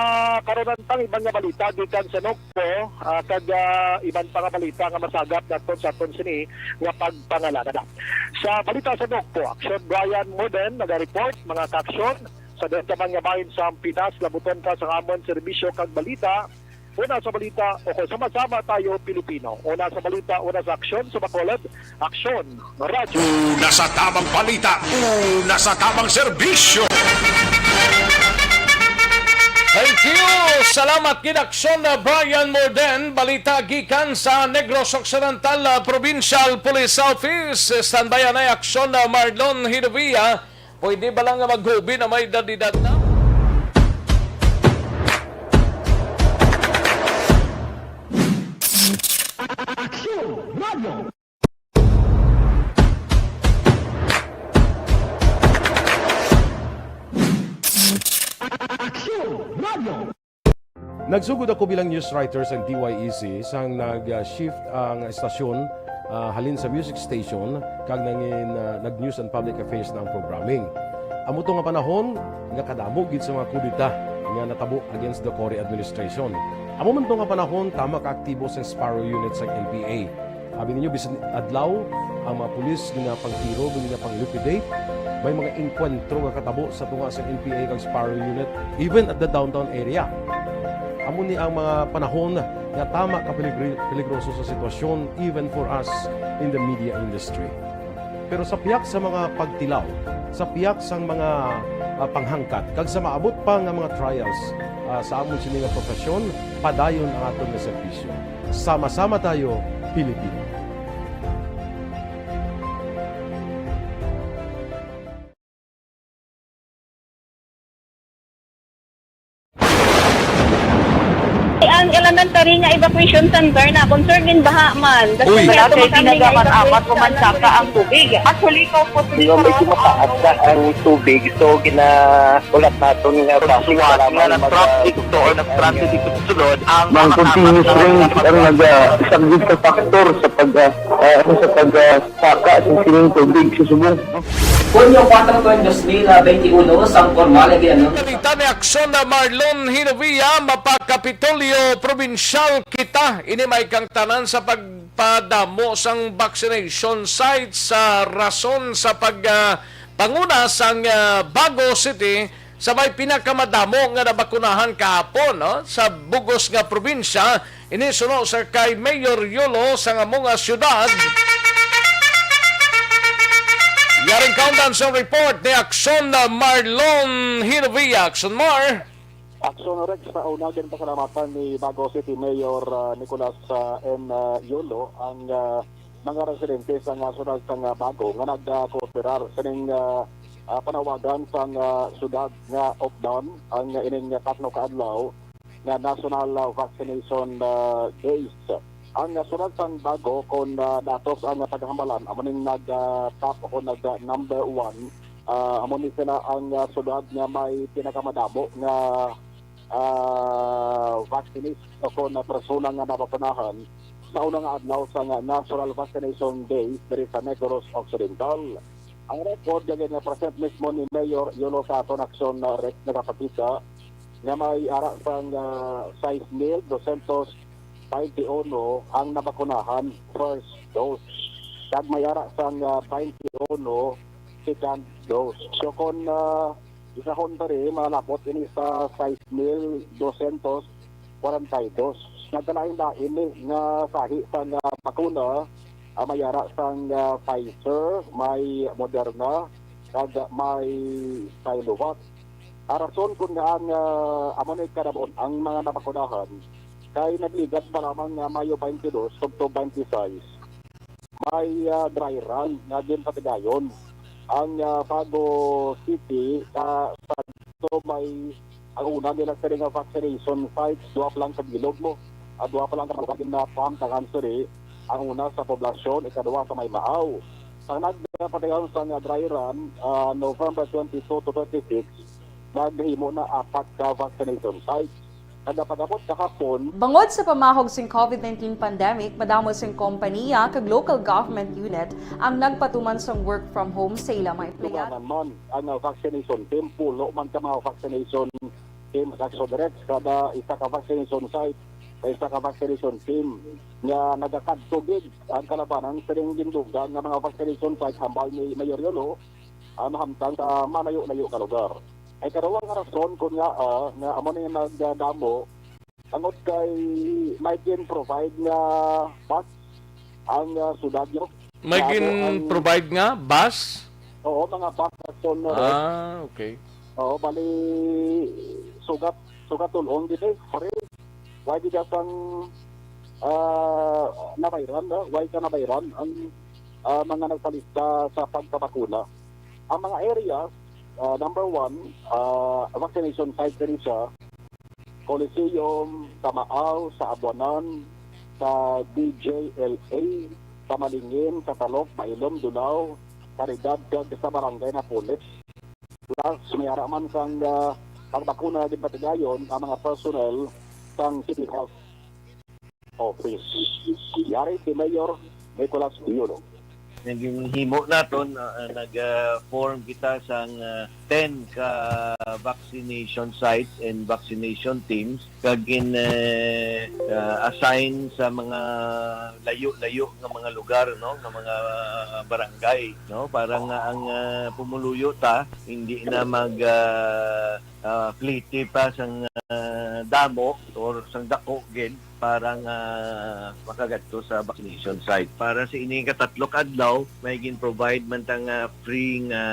karon ang iban nga balita gikan sa Nocpo, ah, kag, ah, iban pa nga balita nga masagap naton sa aton sini nga pagpangalanan. Sa balita sa Nocpo, Action Brian Moden naga-report, mga ka-action, sa dayon ka man nga bahin sa Pinas, labuton ka sa amon serbisyo kag balita. Una sa balita, o kung sama-sama tayo, Pilipino. Una sa balita, una sa aksyon, sa Bacolod, Aksyon, Radyo. Una sa tamang balita, una sa tamang serbisyo. Thank you. Salamat gid, Aksyon na Brian Morden. Balita gikan sa Negros Occidental, ah, Provincial Police Office. Standby anay, Aksyon na Marlon Hidovia. Pwede ba lang nga maghubi na may edad-edad na? Aksyon Radio! Nagsugod ako bilang news writer sa D Y E C sang nag-shift ang estasyon, ah, halin sa music station kag nangin, ah, nag-news and public affairs na ang programming. Amo to nga panahon nga kadamo gid sa mga kudeta nga natabo against the Cory administration. Amo man to nga panahon, tama ka aktibo sang Sparrow Unit sang N P A. Abi ninyo, bisan adlaw, ang mga pulis ginapangtiro, ginapang-liquidate. May mga engkwentro nga katabo sa tunga sa N P A kag Sparrow Unit, even at the downtown area. Amo ni ang mga panahon nga tama ka peligri-, peligroso sa sitwasyon, even for us in the media industry. Pero sa pihak sa mga pagtilaw, sa pihak sang mga, ah, panghangkat, kag sa maabot pa nga mga trials, ah, sa amon sini nga profesyon, padayon ang aton nga serbisyo. Sama-sama tayo, Pilipino. Ang elementary nga evacuation center na concern din baha man. Uy. Wala kay kami nga tinaga man evacuation apat ko man center. Saka ang tubig. Actually, ikaw po, Di ba, medyo mataas na ang tubig. So, gina-, ulat naton nga Pagsuwat nga nag-traffic to or nag-traffic ito sulod ang mga continuous rain ang nag-, ah, isang sa factor sa pag, ah, ah, ano, sa pag, ah, saka sa sining tubig sa subong. Hunyo kuwatro, dos mil benti uno, sang formal nga gianunsyo. Balita ni Aksyon na Marlon Hinovia, mapakapitolyo probinsyal kita. Ini may kang tanan sa pagpadamo sang vaccination sites sa rason sa pag, ah, panguna sang, ah, Bago City sa may pinakamadamo nga nabakunahan kahapon, no? Sa bugos nga probinsya, ini suno sa kay Mayor Yolo sa amo nga syudad. Yaring kaundan sa report ni Aksyon Marlon Hinovia. Aksyon Mar. Aksyon Rex, sa una, ginpasalamatan ni Bago City Mayor, ah, Nicolas, ah, M, ah, Yolo ang, ah, mga residente sa nga syudad sa nga Bago nga nagkooperar sining, ah, ah, panawagan sang, ah, syudad nga updan ang ining tatlo ka adlaw nga National, ah, Vaccination, ah, Days. Ang, ah, syudad sang Bago, kon, ah, datos ang paghambalan, amo ning nag, ah, top o nag, ah, number one. Ah, amo ni sila ang, ah, syudad nga may pinakamadamo nga, ah, vaccination o kon, ah, persona nga nabakunahan sa una nga adlaw sang National Vaccination Day diri sa Negros Occidental. Ang record nga gina-present mismo ni Mayor Yolo sa aton, Aksyon, ah, Rex, nagapakita nga may ara sang, ah, sais mil dosyentos baynte uno ang nabakunahan first dose, kag may ara sang, ah, baynte uno second dose. So, kon, ah, isahon pa rin, malapot ini sa sais mil dosyentos kwarenta y dos. Nagkalain-lain ni nga sahi sang, ah, bakuna, ah, may ara sang, ah, Pfizer, may Moderna, kag may Sinovac. Ang rason kon ngaa ang, ah, amo ni kadabon ang mga nabakunahan kay nagligat pa lamang nga Mayo twenty-two tubtob twenty-six. May, ah, dry run nga ginpatigayon ang, ah, Bago City, ah, sa may, ang una nila sila nga vaccination site, duha pa lang sa bilog mo. Ah, duha pa lang ka mga ginapamtangan sila. Ang una sa poblasyon, ikaduha sa may Maaw. Ang nagpatigayon sa nga dry run, ah, November twenty-two to twenty-six, naghimo na apat ka vaccination sites. Nagapagabot kahapon. Bangod sa pamahog sing covid nineteen pandemic, madamo sing kompanya kag local government unit ang nagpatuman sang work from home sa ila mga empleyado. Dugangan man ang, ah, vaccination team, pulo man ka mga vaccination team sa Aksyon Rex. Kada isa ka vaccination site, sa isa ka vaccination team nga nagakadto gid ang kalabanan sa ring gindugang nga mga vaccination site hambal ni Mayor Yolo, ah, mahamtang sa malayo-layo nga lugar. Ay kaduha nga rason kon ngaa, ah, nga amo ni nagdamo, tungod kay may gin-provide nga bus ang, ah, syudad, no? May gin-provide nga bus? Oo, mga bus, Aksyon, no, Rex? Ah, okay. Oo, bali, sugat, sugat tulong gid eh, pare. Why gid sang, ah, nabayran, no? Why ka nabayran ang, ah, mga nagpalista sa pagpabakuna? Ang mga areas, ah, number one, ah, vaccination site diri sa Coliseum, sa Maaw, sa Abuanan, sa D J L A, Kamalingin, Katalok, Mailom, Dunao, Caridad, kag sa Barangay Napoles. Plus, may ara man sang, ah, pagbakuna ginpatigayon ang mga personnel sang City Health Office. Yari si Mayor Nicolas Biolo. Naging himo naton, ah, nag, ah, form kita sang, ah, ten ka vaccination sites and vaccination teams kag gin, eh, ah, assign sa mga layo-layo nga mga lugar, no, nga mga barangay, no, para nga ang, ah, pumuluyo ta hindi na mag, ah, ah, plete pa sang, ah, damo or sang dako gid para nga makagadto sa vaccination site. Para sa ini katatlo ka adlaw, may gin-provide man ta nga free nga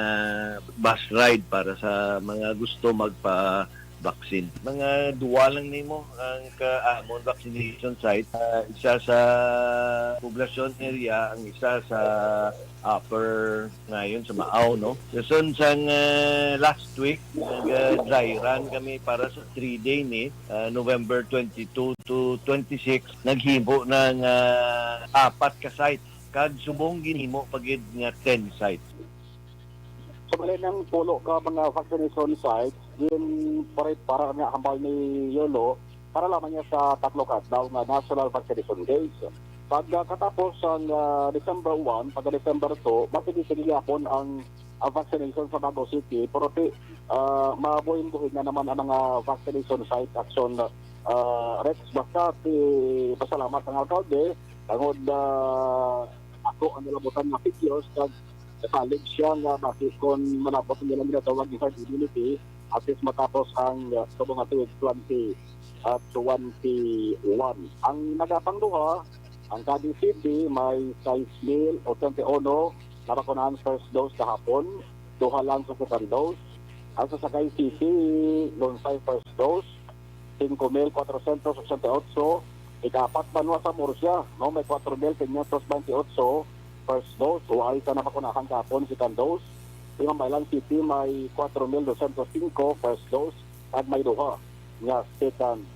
bus ride para sa mga gusto magpa-vaccine. Mga duwa lang nimo ang ka-, amon vaccination site. Ah, isa sa poblasyon area, ang isa sa Upper ngayon sa Maaw, no? Dason sang, ah, last week, nag, ah, dry run kami para sa three-day ni, ah, November twenty-two to twenty-six. Naghimo na nga apat ka sites, kag subong ginhimo pa gid nga ten sites. Sa balay ng pulo ka mga vaccination sites, ginprepara nga hambal ni Yolo para lamang niya sa tatlo ka adlaw nga National Vaccination Days. Pagkatapos sang, ah, December one, pagka December two, masigi-sige gyapon ang, ah, vaccination sa Bago City, pero ti, ah, mabuhin-buhin na naman ang mga vaccination site action, ah, Rex. Basta ti pasalamat ang alkalde, tungod, ah, ako ang nalabutan nga figures, kag nasalig siya nga basi kon malabot ang ilang ginatawag nga herd immunity, at least matapos ang, ah, subong nga tuig twenty, ah, twenty-one. Ang nagapangduha, ang Cadiz City may sais mil ochenta y uno nabakunahan first dose kahapon, duha lang sa second dose. Ang sa Sagay City, lunsay first dose, singko mil kwatrocientos ochenta y ocho. Ikaapat banwa sa Murcia, no, may kwatro mil quinientos baynte otso first dose, wala sa nabakunahan kahapon second dose. Ang Baylan City may kwatro mil dosyentos singko first dose, kag may duha nga second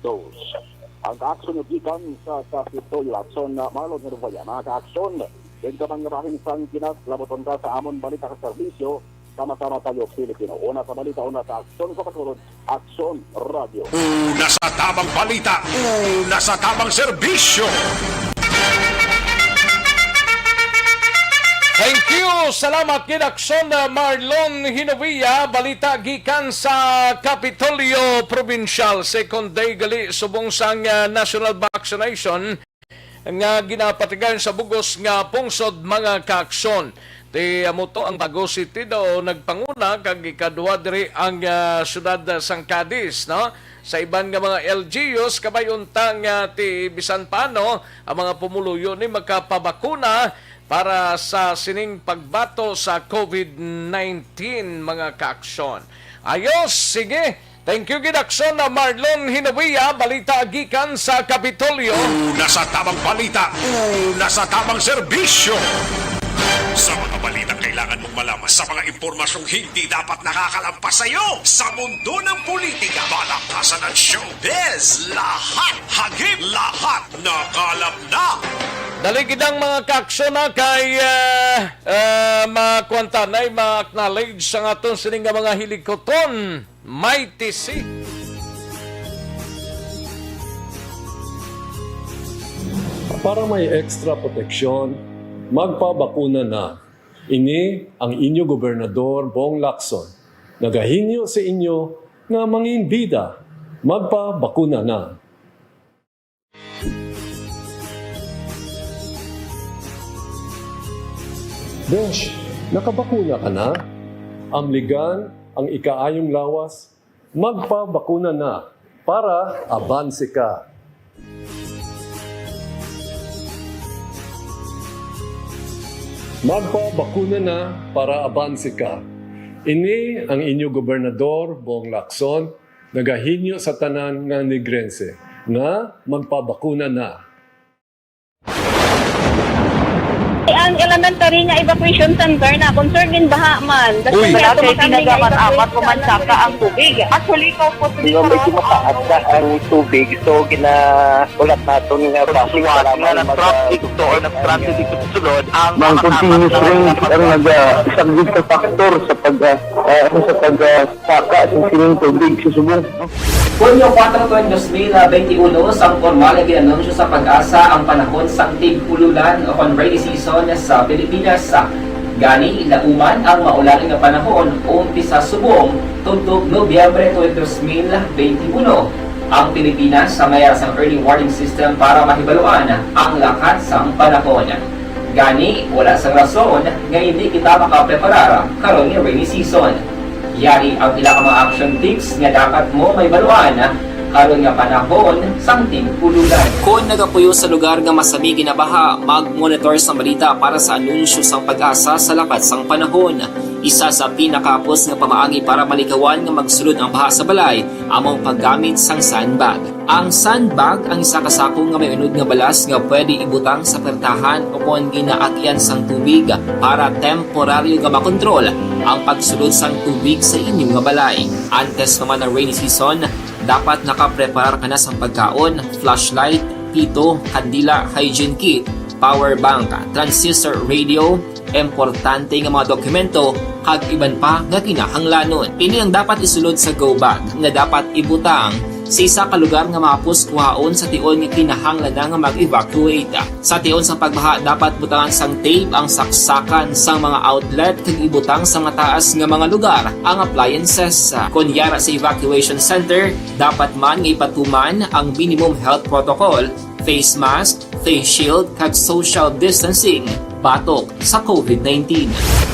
dose. Ang kaaksyon gikan sa Kapitolyo, aksyon na Marlon Herubaya, mga kaaksyon. Din ka man nga bahin sang Pinas, labuton ka sa amon balita kag serbisyo, sama-sama tayo, Pilipino. Una sa balita, una sa aksyon, sa pagsunod, Aksyon Radio. Una sa tabang balita, una sa tabang serbisyo. Thank you. Salamat gid, Aksyon, uh, Marlon Hinovia. Balita gikan sa Kapitolyo Provincial. Second day gali subong sang, uh, national vaccination nga ginapatigayon sa bug-os nga pungsod, mga kaaksyon. Ti amo to ang Bago City daw nagpanguna, kag ikaduha diri ang, ah, siyudad sang Cadiz, no? Sa iban nga mga L G Us, kabay unta nga ti bisan paano ang mga pumuluyo ni makapabakuna para sa sining pagbato sa COVID nineteen, mga kaaksyon. Ayos, sige. Thank you gid, Aksyon, na Marlon Hinovia, balita gikan sa Kapitolyo. Una sa tabang balita, una sa tabang serbisyo. Sa mga balitang kailangan mong malaman, sa mga impormasyong hindi dapat nakakalampas sa iyo, sa mundo ng politika, balakasan at showbiz, lahat, hagip, lahat, nakalap na. Dali gid ang mga kaaksyon na kay, ah, ah, makuwan ta na, ma-acknowledge sa aton sining nga mga hilikuton. Mighty C. Para may extra proteksyon, magpabakuna na. Ini ang inyo Gobernador, Bong Lacson, nagahingyo sa inyo nga mangin bida, magpabakuna na. Besh, nakabakuna ka na? Amligan ang ikaayong lawas, magpabakuna na para abanse ka. Magpabakuna na para abanse ka. Ini ang inyo gobernador, Bong Lacson, nagahingyo sa tanan nga Negrense nga magpabakuna na. Ang elementary nga evacuation center na concern din baha man. Uy. Wala kay ginagamat-amat o mansaka ang tubig. Actually, ikaw po, medyo mataas na ang tubig, so ginaulat naton nga basi nga nag-traffic to or nag-traffic dito sa sulod ang mga continuous rain ang nag-, ah, isang risk factor sa pag, ah, ah, ano, sa pag, ah, saka sa sining tubig sa subong. Hunyo kuwatro, twenty twenty-one, sang pormal nga ginanunsyo sa PAGASA ang panahon sang tig-ululan o kon rainy season sa Pilipinas. Gani, lauman ang maulan nga panahon umpisa subong tubtob Nobyembre twenty twenty-one. Ang Pilipinas sa may sang early warning system para mahibaluan ang lakat sang panahon. Gani, wala sang rason nga hindi kita makapreparar karon nga rainy season. Yari ang pila ka mga action tips nga dapat mo mahibaluan karon nga panahon sang tig-ululan. Kon nagapuyo sa lugar nga masami ginabaha, mag-monitor sang balita para sa anunsyo sang PAGASA sa lakat sang panahon. Isa sa pinakahapos nga pamaagi para malikawan nga magsulod ang baha sa balay amo ang paggamit sang sandbag. Ang sandbag ang isa ka sako nga may unod nga balas nga pwede ibutang sa pertahan o kon ginaagyan sang tubig para temporaryo nga makontrol ang pagsulod sang tubig sa inyo nga balay. Antes pa man ang rainy season, dapat nakapreparar ka na sang pagkaon, flashlight, pito, kandila, hygiene kit, power bank, transistor radio, importante nga mga dokumento, kag iban pa nga kinahanglanon. Ini ang dapat isulod sa go bag nga dapat ibutang sa isa ka lugar nga mahapos kuhaon sa tion nga kinahanglan na nga mag-evacuate. Sa tion sa pagbaha, dapat butangan sang tape ang saksakan sang mga outlet kag ibutang sa mataas nga mga lugar ang appliances. Kon yara sa evacuation center, dapat man nga ipatuman ang minimum health protocol, face mask, face shield, kag social distancing batok sa COVID nineteen.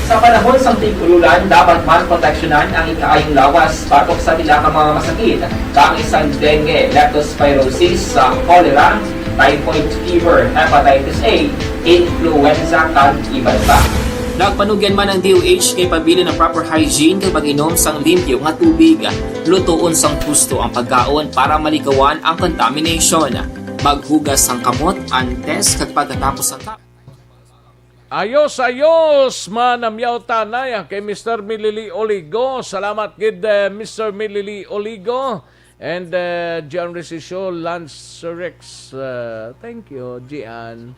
Sa panahon sang tig-ululan, dapat man proteksyonan ang ikaayong lawas batok sa pila ka mga masakit, kaangay sang dengue, leptospirosis, sa cholera, typhoid fever, hepatitis A, influenza, kag iban pa. Nagpanugyan man ang D O H kay pabilin ang proper hygiene kag pag-inom sang limpyo nga tubig. Lutoon sang husto ang pagkaon para malikawan ang contamination. Maghugas sang kamot antes kag pagkatapos sang ka- Ayos, ayos, manamyaw tanay, ah, kay Mister Milili Oligo. Salamat gid, eh, Mister Milili Oligo. And, eh, Gian Resisio, Lance Rex, eh, thank you, Gian.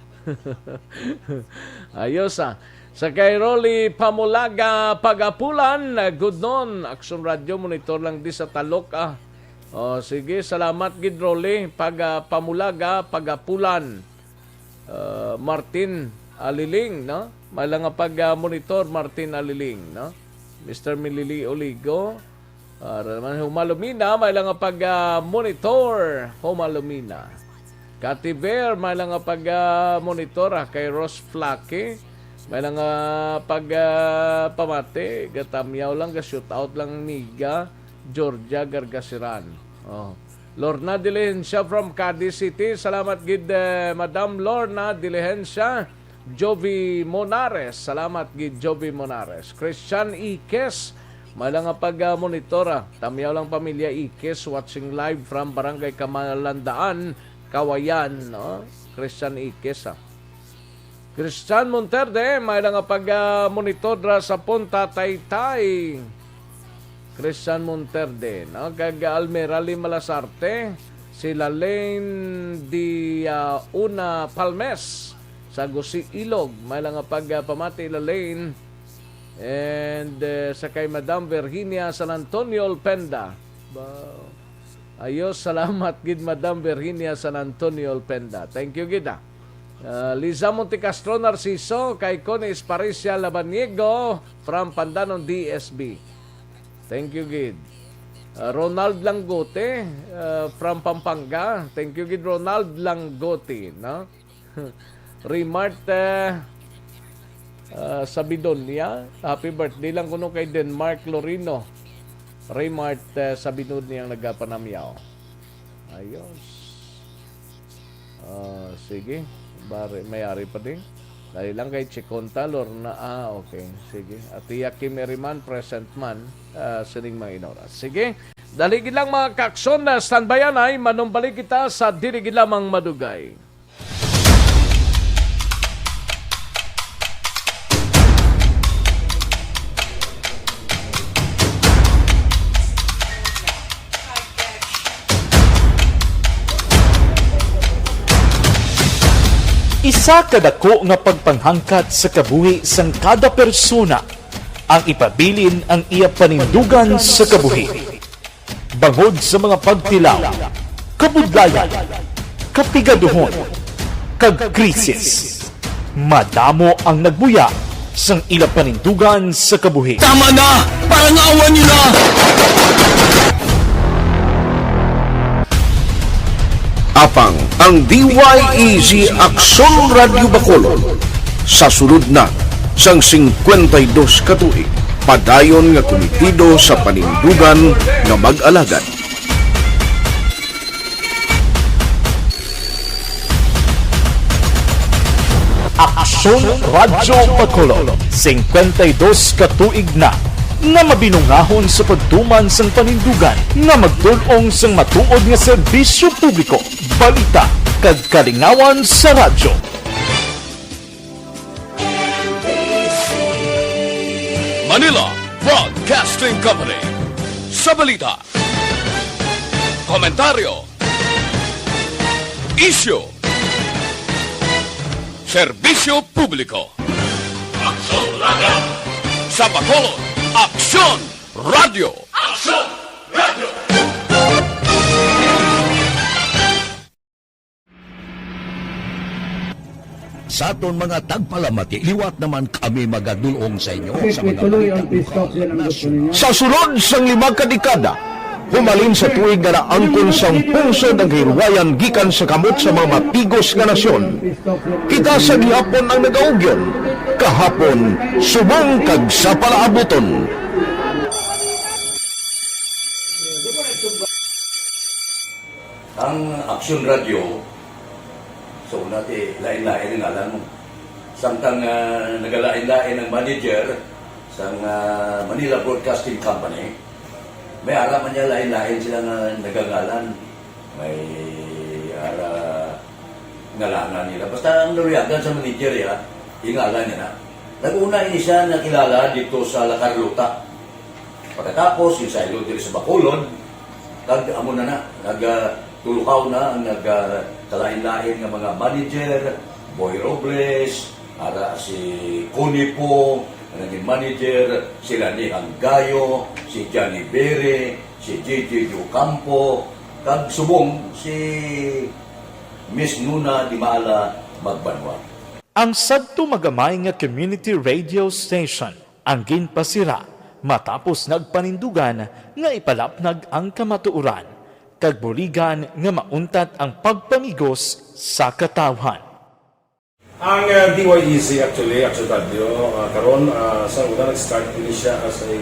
Ayos, ah. Sa kay Rolly Pamulaga Pagapulan, eh, good noon. Action Radio, monitor lang di sa Talok, ah. Oh, sige, salamat gid, Rolly. Pag, ah, Pamulaga Pagapulan. Uh, Martin Aliling, no? May lang nga pag, uh, monitor, Martin Aliling, no? Mister Milili Oligo, uh, naman Humalumina, may lang nga pag, uh, monitor, Humalumina. Kati Bear, may lang nga pag, uh, monitor, ah, kay Ross Flaque, may lang nga pag, uh, pamati, gatamyaw lang, ga-shoot out lang, Miga, Georgia Gargasiran. Oh. Lorna Diligencia from Cadiz City. Salamat gid, eh, Madam Lorna Diligencia. Jovi Monares. Salamat gid, Jovi Monares. Christian Ikes. May lang nga pag, ah, monitor, ah. Tamyaw lang, pamilya Ikes, watching live from Barangay Kamalandaan, Kawayan, no? Christian Ikes, ah. Christian Monterde, may lang nga pag, ah, monitor dra sa Punta Taytay. Christian Monterde, no? Kag Almera Lim Malasarte, si Lalaine di, ah, Una Palmes sa Gusi Ilog. May lang nga pag, ah, pamati, Lalaine. And, eh, sa kay Madam Virginia San Antonio Olpenda. Ba-, ayos, salamat gid, Madam Virginia San Antonio Olpenda. Thank you gid, ah. Ah, Liza Montecastro Narciso, kay Connie Esparicia Labaniego from Pandanon D S B. Thank you gid. Ah, Ronald Langgote, ah, from Pampanga. Thank you gid, Ronald Langgote, no? Remart, eh, ah, Sabidonia. Happy birthday lang kuno kay Denmark Lorino. Remart, eh, Sabidonia ang nagapanamyaw. Ayos. Ah, sige. Bari, may ari pa din. Dali lang kay Chikonta, Lorna. Ah, okay. Sige. Atiya Kim Eriman, present man, ah, sining mga inoras. Sige. Dali gid lang, mga kakson, na standbyan ay manumbalik kita sa dili gid lamang madugay. Isa ka dako nga pagpanghangkat sa kabuhi sang kada persona ang ipabilin ang iya panindugan sa kabuhi. Bangod sa mga pagtilaw, kabudlayan, kapigaduhon, kag krisis, madamo ang nagbuya sang ila panindugan sa kabuhi. Tama na! Parangawan niyo na! Apang ang D Y E Z Aksyon Radyo Bacolod sa sulod na sang singkwenta y dos ka tuig, padayon nga kumitido sa panindugan nga mag-alagad. Aksyon Radyo Bacolod, singkwenta y dos ka tuig na nga mabinungahon sa pagtuman sang panindugan nga magdul-ong sang matuod nga serbisyo publiko, balita, kag kalingawan sa radyo. Manila Broadcasting Company. Sa balita, komentaryo, isyu, serbisyo publiko. Aksyon Radyo. Sa Bacolod, Aksyon Radyo. Aksyon Radyo. Sa aton mga tagpalamati, liwat naman kami magadul-ong sa inyo sa mga balita lokal, nasyonal. Sa sulod sang lima ka dekada, humalin sa tuig nga naangkon sang pungsod ang kahilwayan gikan sa kamot sa mga mapigos nga nasyon, kita sa gihapon ang nagaugyon, kahapon, subong kag sa palaabuton. Ang Aksyon Radyo, sa una, ti, lain-lain ang ngalan mo. Samtang, ah, nagalain-lain ang manager sang, ah, Manila Broadcasting Company, may ara man niya lain-lain sila nga nagangalan. May ara ngalangan nila. Basta ang naluyagan sa manager, ya, ingalan niya na. Nag-una ini siya nakilala dito sa La Carlota. Pagkatapos, yung saylo diri sa Bacolod, kag amo na na, nag, ah, tulukaw na ang nag, ah, kalain-lain nga mga manager, Boy Robles, ara si Connie Po, ang naging manager, si Lani Hanggayo, si Johnny Bere, si J J Ocampo, kag subong si Miss Nuna Dimala Magbanwa. Ang sadto magamay nga community radio station ang ginpasira matapos nagpanindugan nga ipalapnag ang kamatuoran kag buligan nga mauntat ang pagpamigos sa katawhan. Ang, uh, D Y E Z actually, Action Radio, uh, karon, uh, sa una nag-start ini siya as a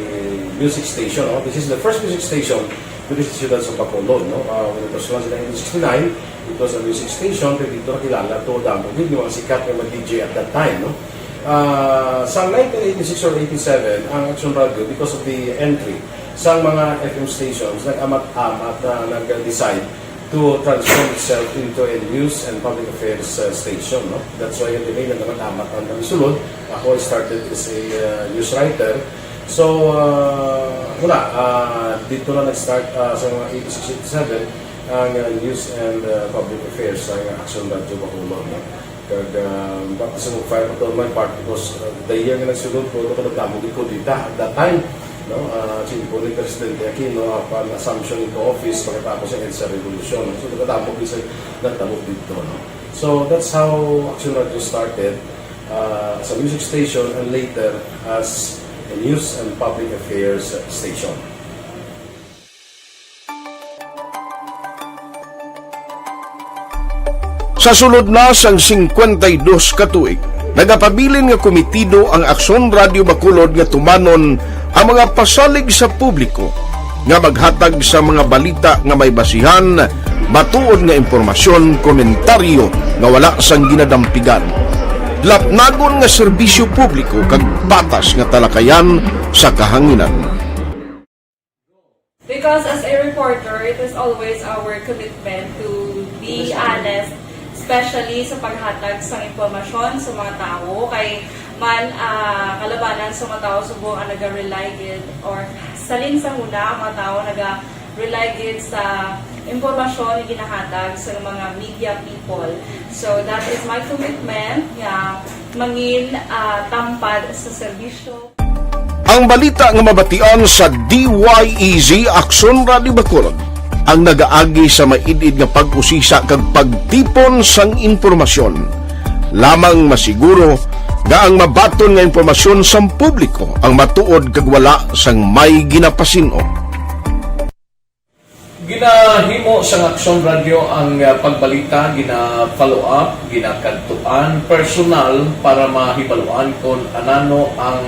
music station, no? This is the first music station dito sa siyudad sa Bacolod, no? Uh, when it was launched in nineteen sixty-nine, it was a music station, pero dito nakilala to, damo gid yung mga sikat nga mga D J at that time, no? Ah, sa nineteen eighty-six or eighty-seven, ang Action Radio, because of the entry sa mga F M stations, nag-amat-amat na nag-decide to transform itself into a news and public affairs, uh, station, no? That's why yung name nag-amat-amat ang sulod. Ako, I started as a, uh, news writer. So, uh, wala, uh, dito na nag-start, uh, sa mga eighty-six, eighty-seven, ang, uh, news and, uh, public affairs sa Action Radio Bacolod, no? Kag, ah, baptism of fire pa to on my part because, ah, the year nga nagsulod ko, ako nagdamo gid ko dita at that time, no? Ah, simple ni Presidente Aquino, apan assumption into office pagkatapos sa EDSA Revolution. So, nagdamo gid sa nagdamo dito, no? So, that's how Action Radio started, ah, as a music station and later as a news and public affairs station. Sa sulod na sang singkwenta y dos ka tuig, nagapabilin nga kumitido ang Aksyon Radio Bacolod nga tumanon ang mga pasalig sa publiko nga maghatag sa mga balita nga may basihan, matuod nga impormasyon, komentaryo nga wala sang ginadampigan, lapnagon nga serbisyo publiko kag patas nga talakayan sa kahanginan. Because as a reporter, it is always our commitment to be honest, especially sa paghatag sa impormasyon sa mga tawo. Kay man, ah, kalabanan sa mga tawo subong ang naga-rely gid or salin sa huna ang mga tawo naga Rely gid sa impormasyon nga ginahatag sa mga media people. So, that is my commitment nga mangin, ah, tampad sa serbisyo. Ang balita nga mabatian sa D Y E Z Aksyon Radio Bacolod ang nagaagi sa maid-id nga pag-usisa kag pagtipon sang impormasyon. Lamang masiguro nga ang mabaton nga impormasyon sang publiko ang matuod kag wala sang may ginapasin-o. Ginahimo sang Aksyon Radyo ang, ah, pagbalita, gina-follow up, ginakadtuan personal para mahibaluan kon anano ang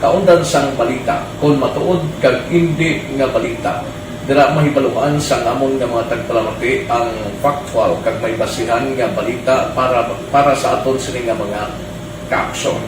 kaundan sang balita, kon matuod kag indi nga balita. Dira mahibaluan sang amon nga mga tagpalamati ang factual kag may basihan nga balita para, para sa aton sini nga mga kaaksyon.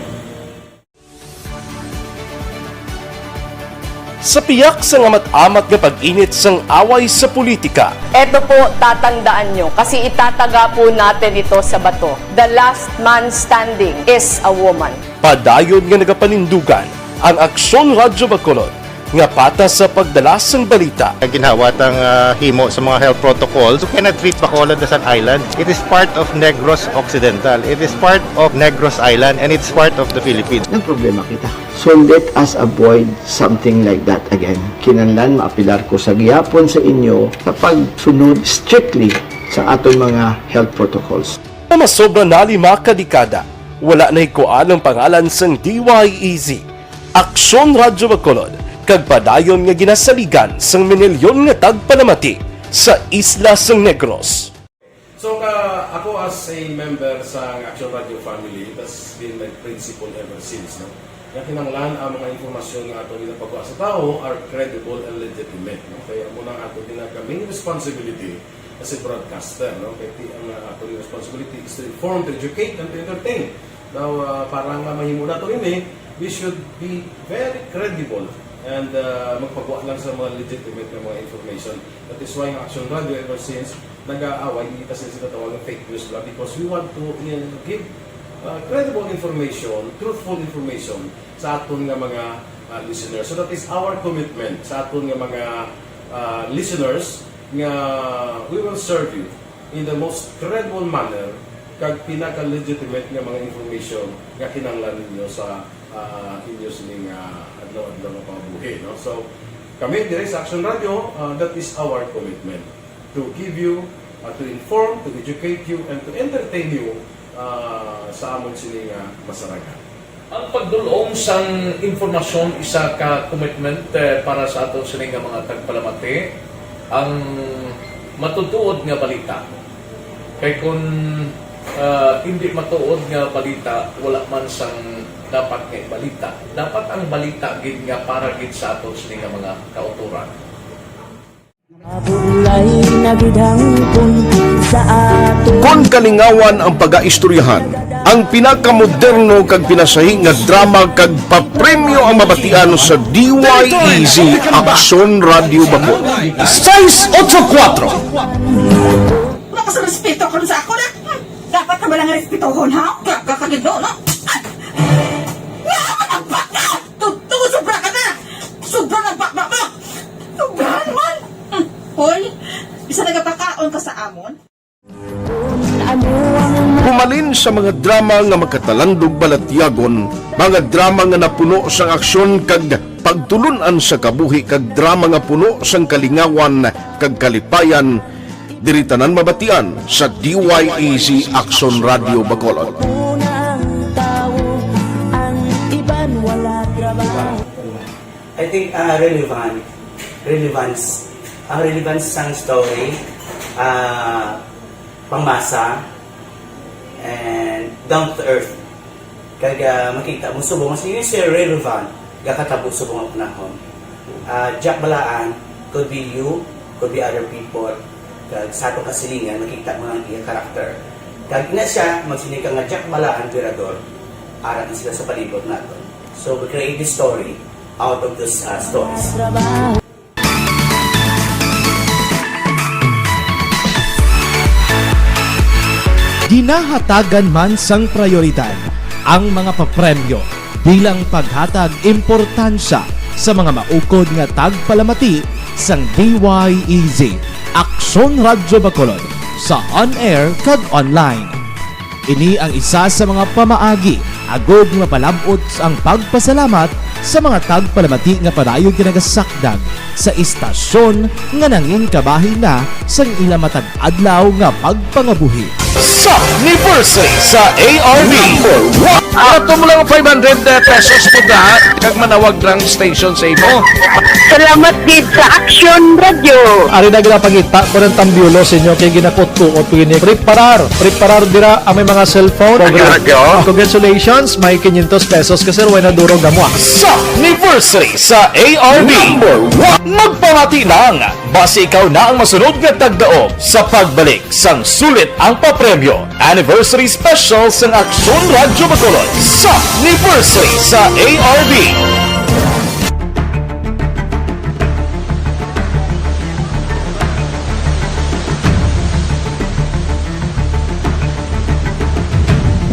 Sa piyak sang amat-amat nga pag-init sang away sa politika, Eto po, tatandaan nyo, kasi itataga po natin ito sa bato. The last man standing is a woman. Padayon nga nagapanindugan ang Aksyon Radyo Bacolod nga patas sa pagdala sang balita. Ang ginhawa tang, ah, himo sa mga health protocols, you cannot treat Bacolod as an island. It is part of Negros Occidental. It is part of Negros Island, and it's part of the Philippines. Nagproblema kita. So let us avoid something like that again. Kinahanglan maapilar ko sa gihapon sa inyo sa pagsunod strictly sa aton mga health protocols. Nga masobra na lima ka dekada, wala nahikuan ang pangalan sang D Y E Z, Aksyon Radyo Bacolod, kag padayon nga ginasaligan sang minilyon nga tagpalamati sa isla sang Negros. So, ka, ako as a member sa Action Radio family, that's been my principle ever since, no? Nga kinahanglan ang mga impormasyon nga ato ginapagwa sa tawo are credible and legitimate, no? Kaya amo na ang ato ginag-, main responsibility as a broadcaster, no? Kaya ti-, ang, uh, ato responsibility is to inform, to educate, and to entertain. Now, uh, para nga mahimo nato ini, we should be very credible and, uh, magpagwa lang sa mga legitimate nga mga information. That is why ang Action Radio ever since nag-aaway, hindi kasi sila tawag ng fake news nila because we want to, uh, give, uh, credible information, truthful information sa aton nga mga, uh, listeners. So that is our commitment sa aton nga mga, uh, listeners nga we will serve you in the most credible manner kag pinaka-legitimate nga mga information nga kinahanglan ninyo sa, ah, inyo sining, ah, adlaw-adlaw nga pangabuhi, no? So, kami diri sa Action Radio, ah, that is our commitment, to give you, ah, to inform, to educate you, and to entertain you, ah, sa amon sini nga masarangan. Ang pagdul-ong sang impormasyon isa ka commitment, eh, para sa aton sini nga mga tagpalamati, ang matutuod nga balita. Kay kun, ah, indi matuod nga balita, wala man sang dapat nga ibalita. Dapat ang balita gid nga para gid sa aton sini nga mga kautoran. Mabulay na gid hangpon sa aton. Kon kalingawan ang pagaistoryahan, ang pinakamoderno kag pinasahi nga drama kag papremyo ang mabatian sa D Y E Z Aksyon Radio Bacolod. Seis ocho kuatro. Wala ka sa respeto karon sa ako na. Hmm, dapat ka ba lang respetohon, ha? Gaga ka gid, no? Nga ka nagbaka! Totoo, sobra ka na! Sobra na baba mo! Sobra naman! Hmm. Hoy, bisa nagapakaon ka sa amon? Humalin sa mga drama nga makatalandog balatyagon, mga drama nga napuno sang aksyon kag pagtulun-an sa kabuhi, kag drama nga puno sang kalingawan kag kalipayan, diri tanan mabatian sa D Y E Z Aksyon Radio Bacolod. I think, ah, relevant, relevance, ang relevance sang story, ah, pangmasa, and down to earth. Kag, ah, makita mo subong, as you say, relevant, gakatabo subong ang panahon. Ah, Jack Balaan could be you, could be other people. Kag sa atong kasilingan, makita mo ang iya character. Kag ina siya, magsiling ka nga Jack Balaan, Virador, ara na sila sa palibot naton. So, we create this story out of those, uh, stories. Ginahatagan man sang prayoridad ang mga papremyo bilang paghatag importansya sa mga maukod nga tagpalamati sang D Y E Z, Aksyon Radyo Bacolod, sa on-air kag online. Ini ang isa sa mga pamaagi agud nga mapalab-ot ang pagpasalamat sa mga tagpalamati nga padayon ginagasakdag sa istasyon nga nangin kabahin na sang ila matag adlaw nga pagpangabuhi. Sa anniversary sa A R B. Number one. Ato mo lang five hundred pesos po ka, kag manawag lang station sa imo. Salamat gid sa Action Radio. Ari na gina pangita ko ng tambyulo sa inyo kay ginakutkuot ko ini. Preparar, preparar dira ang may mga cellphone. Action Radio. Congratulations, may quinientos pesos ka, sir, way na durog amo, ah. Sa anniversary sa A R B. Number one. Magpamati lang. Basi ikaw na ang masunod nga tagdaog sa pagbalik sang Sulit ang Papremyo Anniversary Special sang Aksyon Radyo Bacolod sa Anniversary sa A R B.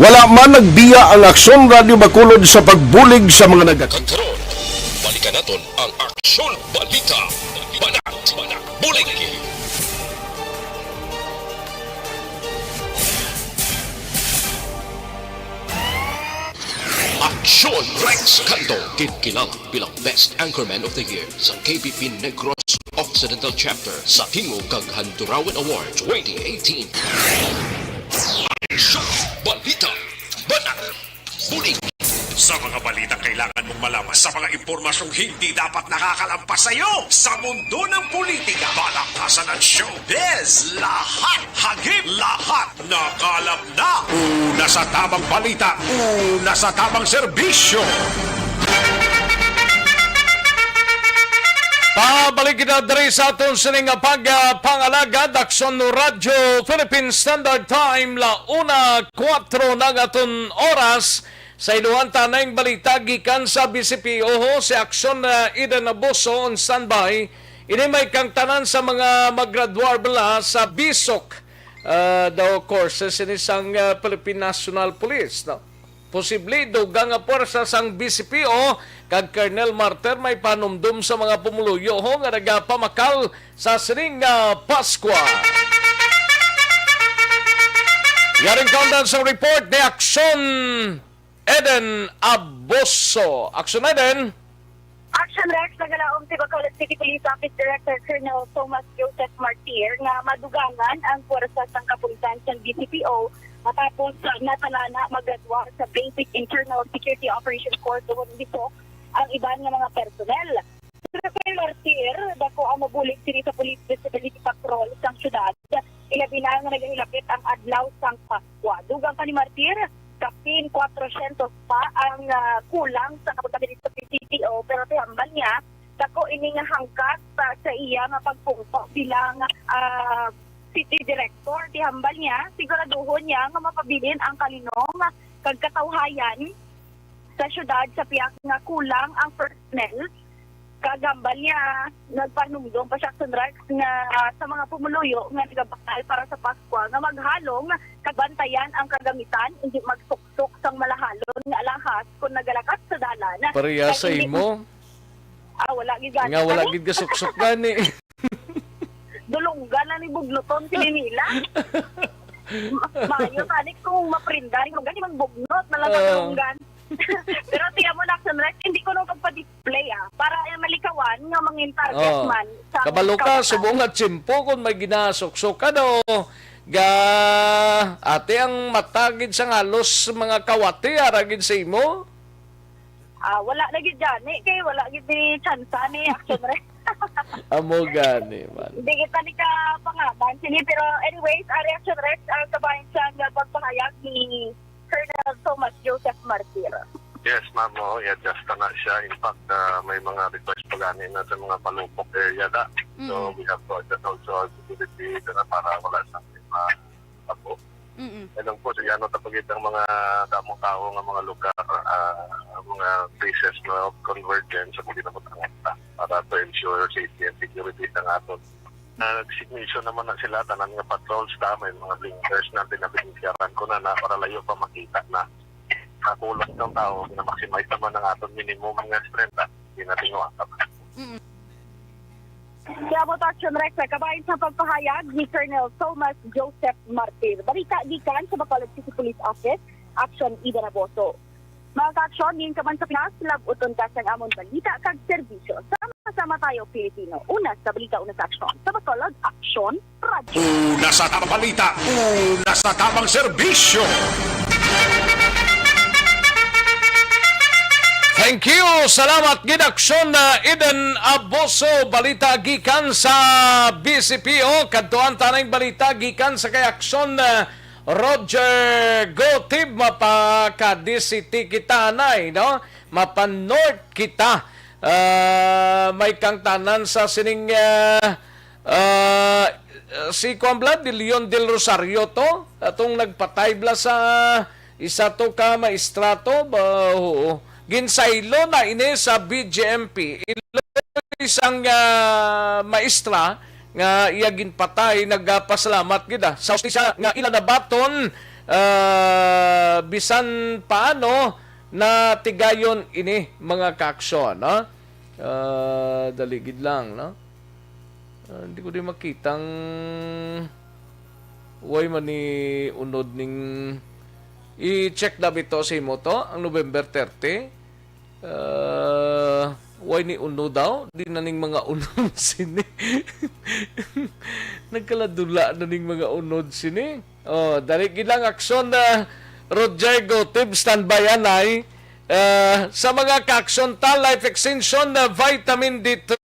Wala man nagbiya ang Aksyon Radyo Bacolod sa pagbulig sa mga naga- Kag karon, balikan naton ang Aksyon Balita. Banat, banat, bulig. Aksyon Rex Canto, kinkilala bilang Best Anchorman of the Year sa K B P Negros Occidental Chapter sa Tingog kag Handurawan Award twenty eighteen. Aksyon Balita. Banat. Bulig. Sa mga balitang kailangan mong malaman, sa mga impormasyong hindi dapat nakakalampas sa iyo, sa mundo ng politika, palakpasan at showbiz, lahat, hagip lahat, nakalap na. Una sa tamang balita, una sa tamang serbisyo. Pabalik kita diri sa aton sining nga pag, ah, pangalagad, Aksyon Radyo Philippine Standard Time, la una kuwatro na ang aton oras. Sa iluhan ta na ang balita gikan sa B C P O, ho, si Aksyon, ah, Eden Abuso on standby. Ini may kang tanan sa mga maggraduar bala sa bisok, ah, daw courses ini sang, ah, Philippine National Police, no? Posible dugang nga puwersa sang B C P O kag Colonel Martir may panumdom sa mga pumuluyo, ho, nga nagapamakal sa sining nga Paskwa. Yaring kaundan sa report ni Aksyon Eden Abuso. Aksyon Eden. Action Rex, nagalaom si Bacolod City Police Office Director Colonel Thomas Joseph Martir nga madugangan ang puwersa sang kapulisan sang B C P O matapos natalana magradwar sa Basic Internal Security Operations Course duhon bisok ang iban nga mga personnel. Sa kay Martir, dako ang mabulig sini sa Police Visibility Patrol sang syudad, ilabi na nga nagahilapit ang adlaw sang Paskwa. Dugang pa ni Martir, kapin kwatrocientos pa ang, ah, kulang sa kapunta diri sa P C P O, pero tihambal niya, dako ini nga hangkat sa, sa iya nga pagpungko bilang, ah, city director. Tihambal niya, siguraduhon niya nga mapabilin ang kalinong kag katawhayan sa syudad sa pihak nga kulang ang personnel. Kag hambal niya, nagpanumdom pa siya, Action Rex, nga, ah, sa mga pumuluyo nga nagabakal para sa Paskwa nga maghalong kag bantayan ang kagamitan, hindi magsuksok sang malahalon nga alahas kon nagalakat sa dalan. Pareha Kag sa hindi imo? Ah, wala gid gani. Nga wala Ano? gid gasuksok gani. Dulunggan na ni bugnuton sini nila. Ma-, maayo tani kung maprinda ni dulunggan, di man bugnot na lang Oo. Dulunggan. Pero tiyan mo na, Action Rex, hindi ko nung pagpa-display, ah. Para ay malikawan nga mangin target Oo. man sa Kabalo ka, kabataan. Subong nga tiyempo kung may ginasuksok ka, no? Ga, ate, ang mata gid sang halos mga kawati, ara gid sa imo? Ah, wala na gid gani, kay wala gid ni tsansa ni Action Rex. Amo gani man. Hindi kita ni ka pangaban sini, pero anyways, ari Action Rex, ang kabahin siya nga pagpahayag ni Colonel Thomas Joseph Martir. Yes, ma'am. Oo, i-adjust na na siya. In fact, ah, may mga request pa gani na sa mga palupok area da. So, Mm. we have to adjust also our security na para wala sa mga abo. Mm-mm. And of course, ano, tapagit ang mga damong tao nga mga lugar, ah, ang mga places of convergence sa pwede na matangap na para to ensure safety and security sa aton. Nag-signation naman na sila, tanan nga patrols ta, may mga blinkers na, binabinikaran ko na, na para layo pa makita na. Sa kulang ng tao, na-maximize naman ang aton minimum nga strength, ah. Hindi natin mawasa pa. Mm. Kaya mo to, Action Rex, kabahin sa pagpahayag ni Colonel Thomas Joseph Martir. Balita gikan sa Bacolod City Police Office, Action Ida Naboso. Mga ka-aksyon, ngayon ka man sa Pinas, labuton ka sang amon balita kag serbisyo. Sama-sama tayo, Pilipino. Una sa balita, una sa aksyon. Sa Bacolod, Aksyon, Radyo. Una sa tabang balita, una sa tabang serbisyo. Thank you. Salamat gid, Aksyon, uh, Eden Aboso. Balita gikan sa B C P O. Kadtuan ta ning balita gikan sa kay Aksyon, uh, Roger Gotib. Mapaka-D C T kita anay, no? Mapa-North kita. Ah, may kangtanan sa sining, ah, ah, si Kuan bala, De Leon Del Rosario to, atong nagpatay bala sa isa to ka maestra to, ba, oo. Ginsaylo na ini sa B J M P. Iloy sang, ah, maestra nga iya ginpatay, nagapasalamat gid, ah, sa hustisya nga ila nabaton, ah, bisan paano natigayon ini, mga kaaksyon, no? Ah, dali gid lang, no? Ah, hindi ko din makitang way man ni unod ning i-check na bito sa imo to, ang November thirty. Ah, way ni unod daw, di na ning mga unod sini. Nagkaladula na ning mga unod sini. Oh, dali gid lang, Aksyon, ah, Roger Gotib, standby anay. Ah, sa mga kaaksyon ta, life extension, ah, vitamin D three.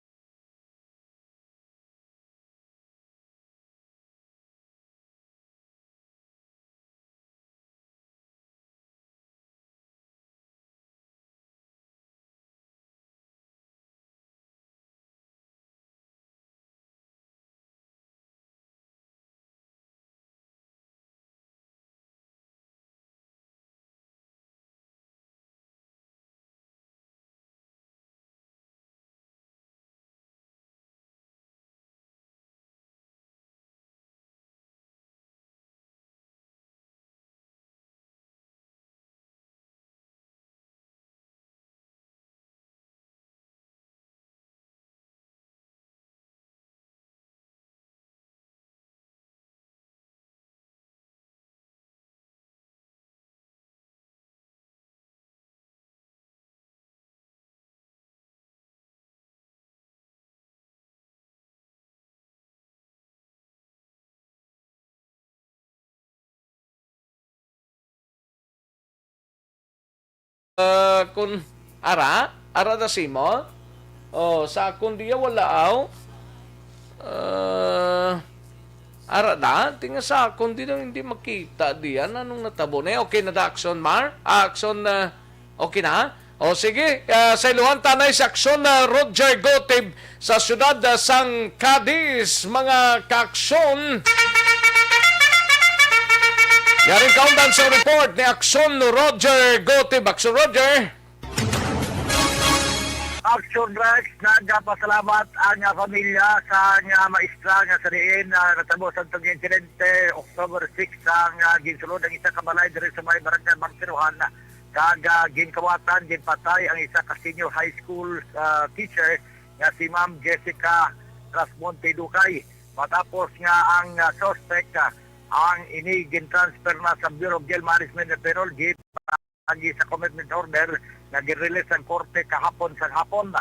Ah, kun ara, ara da simo? Oh, sa akon diya wala aw. Ah, ara da, tinga sa akon di daw hindi makita diyan. Anong natabo na? Okay na da, Aksyon, Mar? Ah, Aksyon, ah, okay na? O sige, ah, sa iluhan tanay sa aksyon na Roger Gotib sa siyudad, ah, sang Cadiz, mga kaaksyon. Yaring kaundan sa report ni Aksyon Roger Gotib. Aksyon Roger. Action Rex, nagapasalamat ang, ah, pamilya sa nga maestra nga sa diin, ah, natabo sa itong insidente, October six, ang, ah, ginsulod ang isa ka balay diri sa may barangay Magtiruhan, kag, ah, ginkawatan, ginpatay ang isa ka senior high school, ah, teacher nga si Ma'am Jessica Rasmonte Ducay, matapos nga ang, ah, suspect, ah, ang ini gintransfer na sa Bureau of Jail Management and Parole, gin- agi sa commitment order nga gin-release sang korte kahapon sang hapon.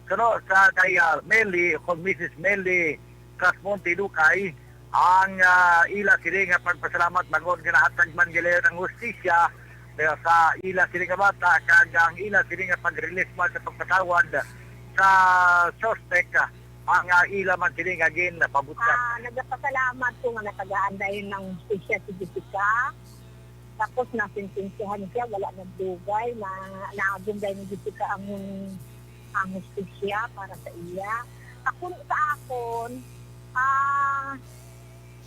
Suno sa kay, ah, Melly, kung Missus Melly Casmonte Ducay, ang, ah, ila sini nga pagpasalamat bangod nga nahatag man gilayon ang hustisya, eh, sa ila sini nga bata, kag ang ila sini nga pag-release man sa pagpatawad sa suspect, ah, ang, ah, ila man sini nga ginpabutkat. Ah, nagapasalamat ko nga natagaan dayon ng hustisya si Jessica. Tapos nasentensyahan siya, wala nagdugay, na naagom dayon ni Jessica ang, ang hustisya para sa iya. Ako, sa akon, ah,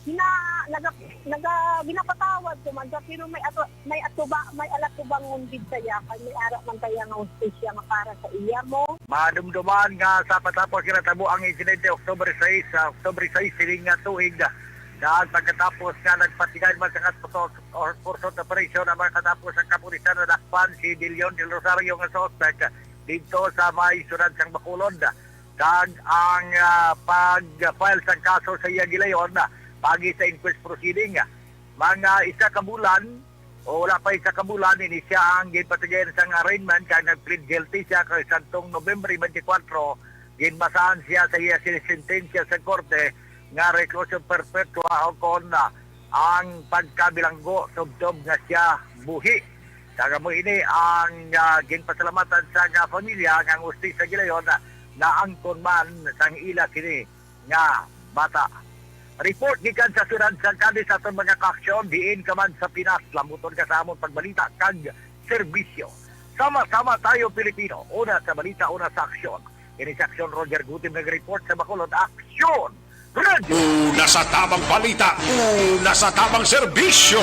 gina-, naga-, naga-, ginapatawad ko man siya, pero may ato-, may atuba-, may alatubangon gid saya, kay may ara man kaya nga hustisya nga para sa iya mo. Madumduman nga sa patapos nga natabo ang insidente, October sais, sa October sais sining nga tuig, daan pagkatapos nga nagpatigay man sa nga or pursuit operation ang mga katapos ang kapulisan, nadakpan si De Leon Del Rosario nga suspek didto sa may siyudad sang Bacolod. kag ang, ah, pag-file sang kaso sa iya gilayon, ah, paagi sa inquest proceeding. Mga isa ka bulan o wala pa isa ka bulan, ini siya ang ginpatigayon sang arraignment kag nag-plead guilty siya kay sadtong Nobyembre twenty-four, ginbasahan siya sa iya sentensya sa korte nga reclusion perpetua o kon, ah, ang pagkabilanggo tubtob nga siya buhi. Kag amo ini ang, ah, ginpasalamatan sa nga pamilya nga ang hustisya gilayon, ah, naangkon man sang ila sini nga bata. Report gikan sa siyudad sa Cadiz, aton mga kaaksyon, diin ka man sa Pinas, lambuton ka sa amon pagbalita kag serbisyo. Sama-sama tayo, Pilipino. Una sa balita, una sa aksyon. Ini si Aksyon Roger Gutim nag-report sa Bacolod. Aksyon! Radyo! Una sa tabang balita, una sa tabang serbisyo.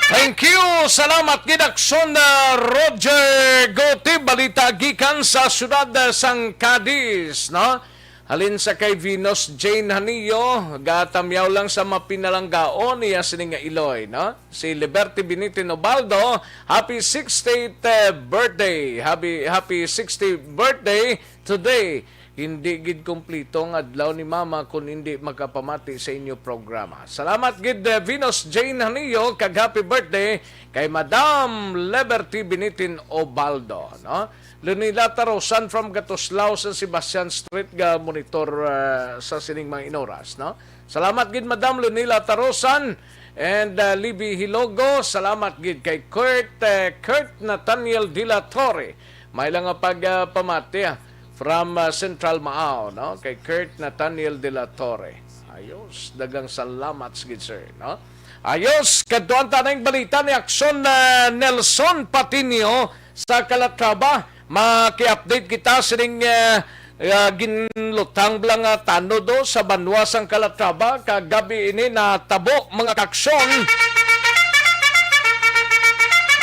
Thank you. Salamat gid, Aksyon, uh, Roger Guti. Balita gikan sa siyudad, uh, sang Cadiz, no? Halin sa kay Venus Jane Hanillo, gatamyaw lang sa mapinalanggaon niya sini nga iloy, no? Si Liberty Binitin Obaldo, happy sixtieth, uh, birthday. Happy, happy sixtieth birthday today. Hindi gid kumpleto ang adlaw ni Mama kung hindi makapamati sa inyo programa. Salamat gid, eh, Venus Jane Hanillo, kag happy birthday kay Madam Liberty Binitin Obaldo, no? Lunila Tarosan from Gatuslao sa Sebastian Street ga monitor, eh, sa sining mga inoras, no? Salamat gid, Madam Lunila Tarosan and, eh, Libby Hilogo. Salamat gid kay Kurt, eh, Kurt Nathaniel de la Torre. May lang nga pag, ah, pamati, ah, from, ah, Central Maao, no? Kay Kurt Nathaniel de la Torre. Ayos, daghang salamat gid, sir, no? Ayos, kadtuan ta na ang balita ni Aksyon, ah, Nelson Patiño sa Calatrava. Maki-update kita sining, ah, ah, ginlutang bala nga tanod, oh, sa banwa sang Calatrava. Kagabi ini natabo, mga kaaksyon.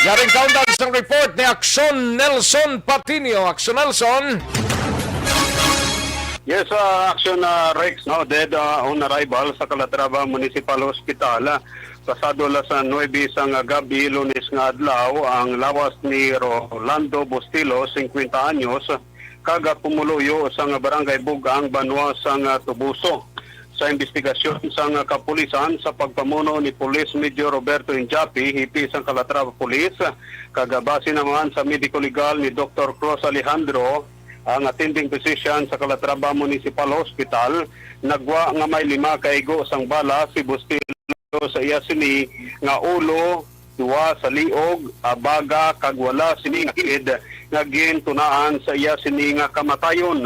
Yaring kaundan sang report ni Aksyon Nelson Patiño. Aksyon Nelson. Yes, ah, Aksyon, ah, Rex, no, dead, ah, on arrival sa Calatrava Municipal Hospital, ah, pasado las nuebe sang gab-i, Lunes nga adlaw, ang lawas ni Rolando Bustilo, singkwenta anyos, kag pumuluyo sang Barangay Bug-ang, banwa sang Toboso. Sa imbestigasyon sang kapulisan sa pagpamuno ni Police Major Roberto Injapi, hepe sang Calatrava Police, kag base naman sa medico legal ni Doktor Cruz Alejandro, ang attending physician sa Calatrava Municipal Hospital, nagwa nga may lima ka igo sang bala si Bustillo sa iya sini nga ulo, duha sa liog, abaga, kag wala sini nga kilid nga gintunaan sa iya sini nga kamatayon.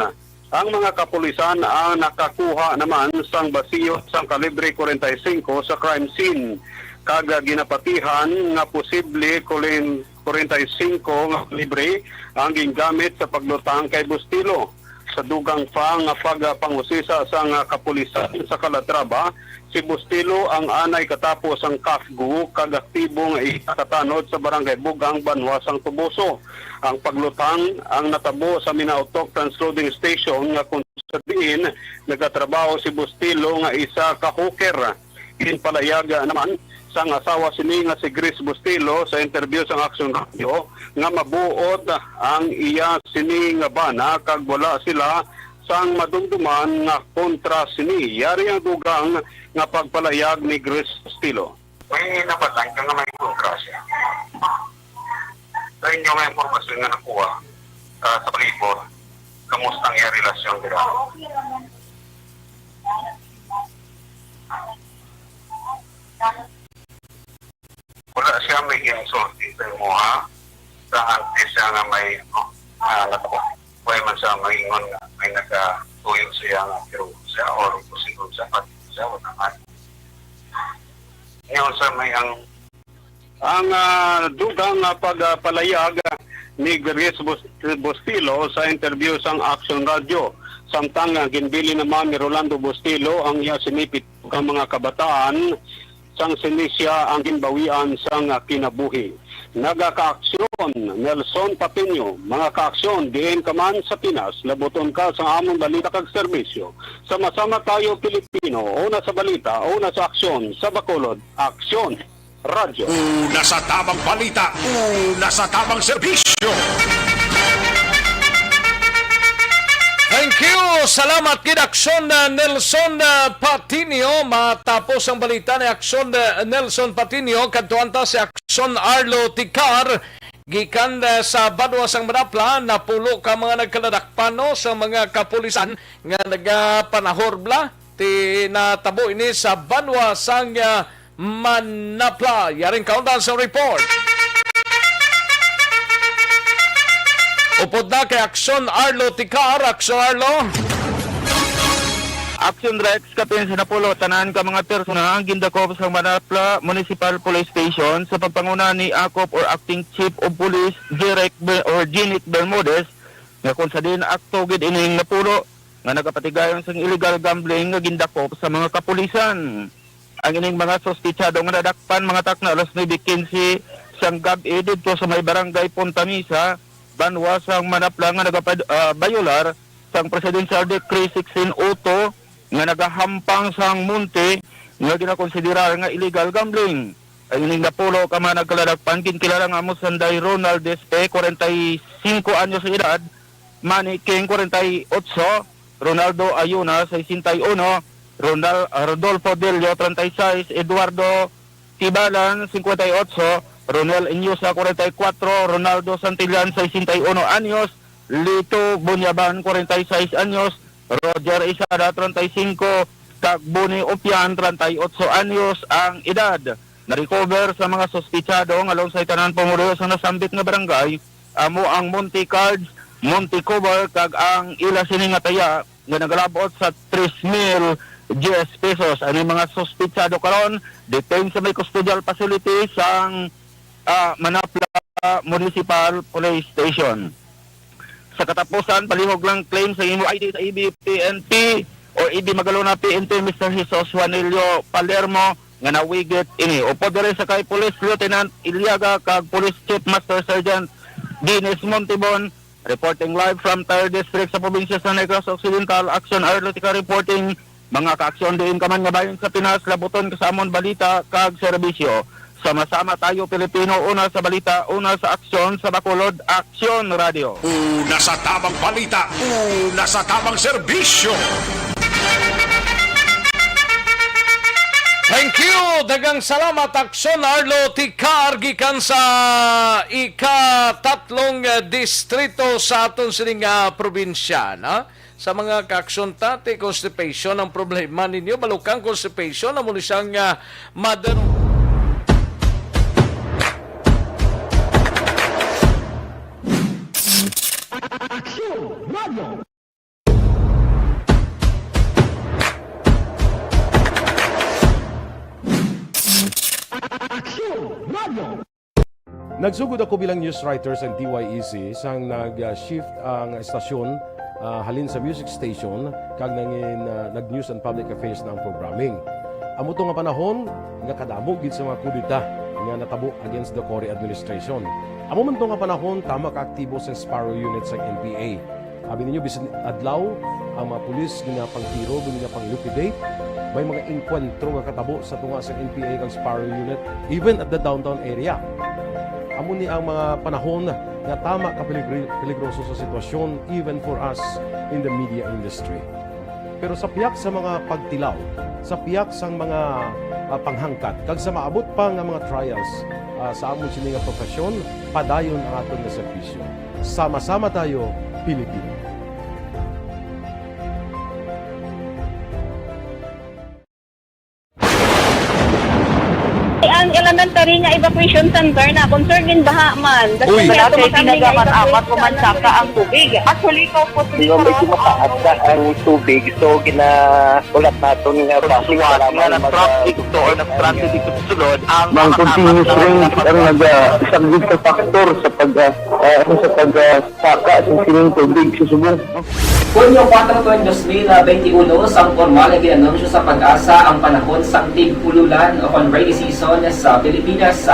Ang mga kapulisan ang nakakuha naman sang basiyo sang kalibre forty-five sa crime scene, kag ginapatihan nga posible kuling forty-five nga kalibre ang gingamit sa paglutang kay Bustilo. Sa dugang pa nga pagpangusisa sang kapulisan sa Calatrava, si Bustilo ang anay katapo sang CAFGU kag aktibo nga isa ka tanod sa Barangay Bug-ang, banwa sang Toboso. Ang paglutang ang natabo sa Minautoc Transloading Station, nga kung sa diin nagatrabaho si Bustilo nga isa ka hawker. Ginpalayag naman sang asawa sini nga si Grace Bustilo sa interview sang Aksyon Radio nga mabuot ang iya sini nga bana kag wala sila sang madumduman nga kontra sini. Yari ang dugang nga pagpalayag ni Grace Bustilo. May nabatan ka nga may kontra siya. Sa inyo nga impormasyon nga nakuha, ah, sa palibot, kamusta ang iyang relasyon dira? Wala siya may ginsulti sa imo, ha? Sa antes siya nga may, ano, ah, nagkuha man sa maingon nga may nagatuyo siya nga, pero siya or kung sino siya, pati siya, wala man. Ngayon, sa may ang Ang, ah, dugang nga pagpalayag ni Grace Bus-, Bustilo sa interview sang Action Radio, samtang, ah, ginbilin naman ni Rolando Bustilo ang iya sini pito ka mga kabataan, sang sini siya ang ginbawian sang, ah, kinabuhi. Nagakaaksyon, Nelson Patiño. Mga kaaksyon, diin ka man sa Pinas, labuton ka sa amon balita kag serbisyo. Sama-sama tayo, Pilipino. Una sa balita, una sa aksyon, sa Bacolod, Aksyon Radyo. Una sa tabang balita, una sa tabang serbisyo. Thank you! Salamat gid, Aksyon, uh, Nelson, uh, Patinio. Matapos ang balita ni Aksyon, uh, Nelson Patinio, kadtuan ta si Aksyon Arlo Ticar. Gikan, uh, sa banwa sang Manapla, napulo ka mga nagkaladakpan, no, sa mga kapulisan nga nagapanahor bala. Ti natabo ini sa banwa sang, uh, Manapla. Yaring kaundan sa report. Upod na kay Aksyon Arlo Ticar. Aksyon Arlo. Action Rex, kapin sa napulo tanan ka mga persona ang gindakop sa Manapla Municipal Police Station sa pagpanguna ni Akop or Acting Chief of Police Jeric Ber-, or Jinic Bermudez, nga kung sa din akto gid ining napulo nga nagapatigayon sang illegal gambling nga gindakop sa mga kapulisan. Ang ining mga suspitsado nga nadakpan mga takna alas nuebe quince sang gab-i didto sa may barangay Punta Mesa, banwa sang Manapla nga nagapad-, ah, bayolar sang Presidential Decree sixteen oh two nga nagahampang sang monte nga ginakonsiderar nga illegal gambling. Ang ining napulo ka mga nagkaladakpan ginkilala nga amo sanday Ronald Despe, kwarenta y singko anyos sa edad, Manny King, kwarenta y otso, Ronaldo Ayuna, sesenta y uno, Ronal-, Rodolfo Delio, treinta y seis, Eduardo Tibalan, cincuenta y ocho, Ronel Iñusa, cuarenta y cuatro, Ronaldo Santillan, sesenta y uno anyos, Lito Bunyaban, cuarenta y seis anyos, Roger Isada, treinta y cinco, kag Boni Opian, treinta y ocho anyos ang edad. Na-recover sa mga suspitsado nga alang sa tanan pumuluyo sa nasambit nga barangay, amo ang Monte Cards, Monte Cover, kag ang ila sini nga taya nga nagalabot sa tres mil diyes pesos. Ang mga suspitsado karon detained sa may custodial facility sang, ah, Manapla Municipal Police Station. Sa katapusan, palihog lang claim sa imo I D sa A B P N P or A B Magalona P N P, Mister Jesus Juanilio Palermo, nga nawigit ini. Upod diri sa kay Police Lieutenant Iliaga kag Police Chief Master Sergeant Dennis Montibon, reporting live from Tire District sa probinsya sa Negros Occidental, Action Arlotica reporting, mga kaaksyon diin ka man nga bahin sa Pinas, labuton ka sa amon balita kag serbisyo. Sama-sama tayo, Pilipino, una sa balita, una sa aksyon, sa Bacolod, Aksyon Radio. Una sa tamang balita, una sa tamang serbisyo. Thank you! Daghang salamat, Aksyon Arlo Ticar, gikan sa ikatatlong, eh, distrito sa aton sining, ah, probinsya, no? Sa mga kaaksyon ta, ti constipation ang problema ninyo, balukang constipation, amo ni siyang, ah, mother. Aksyon Radio. Aksyon Radio. Nagsugod ako bilang news writer sa D Y E C sang nag-shift ang estasyon, ah, halin sa music station kag nangin, ah, nag-news and public affairs na ang programming. Amo to nga panahon nga kadamo gid sa mga kudeta nga natabo against the Cory administration. Amo man to nga panahon tama ka aktibo sang Sparrow Unit sang N P A. Abi ninyo, bisan adlaw, ang mga pulis ginapangtiro, ginapang-liquidate. May mga engkwentro nga katabo sa tunga sa N P A kag Sparrow Unit, even at the downtown area. Amo ni ang mga panahon nga tama ka peligri-, peligroso sa sitwasyon, even for us in the media industry. Pero sa pihak sa mga pagtilaw, sa pihak sang mga, ah, panghangkat, kag sa maabot pa nga mga trials, ah, sa amon sini nga profesyon, padayon ang aton nga serbisyo. Sama-sama tayo, Pilipino. Ang elementary nga evacuation center na concern din baha man. Uy. Wala kay tinaga man apat o mansaka ang tubig. Actually, ko po Medyo mataas na ang tubig, so ginaulat naton nga basi nga para na mag- traffic to or na-stranded dito sa sulod ang mga continuous rain ang nag-, ah, isang big factor sa pag, ah, ah, ano, sa pag, ah, saka sa sining tubig sa subong. Hunyo kuwatro, tuig dos mil benti uno, sang pormal nga gin-anunsyo sa PAGASA ang panahon sang tig-ululan o kon rainy season sa Pilipinas.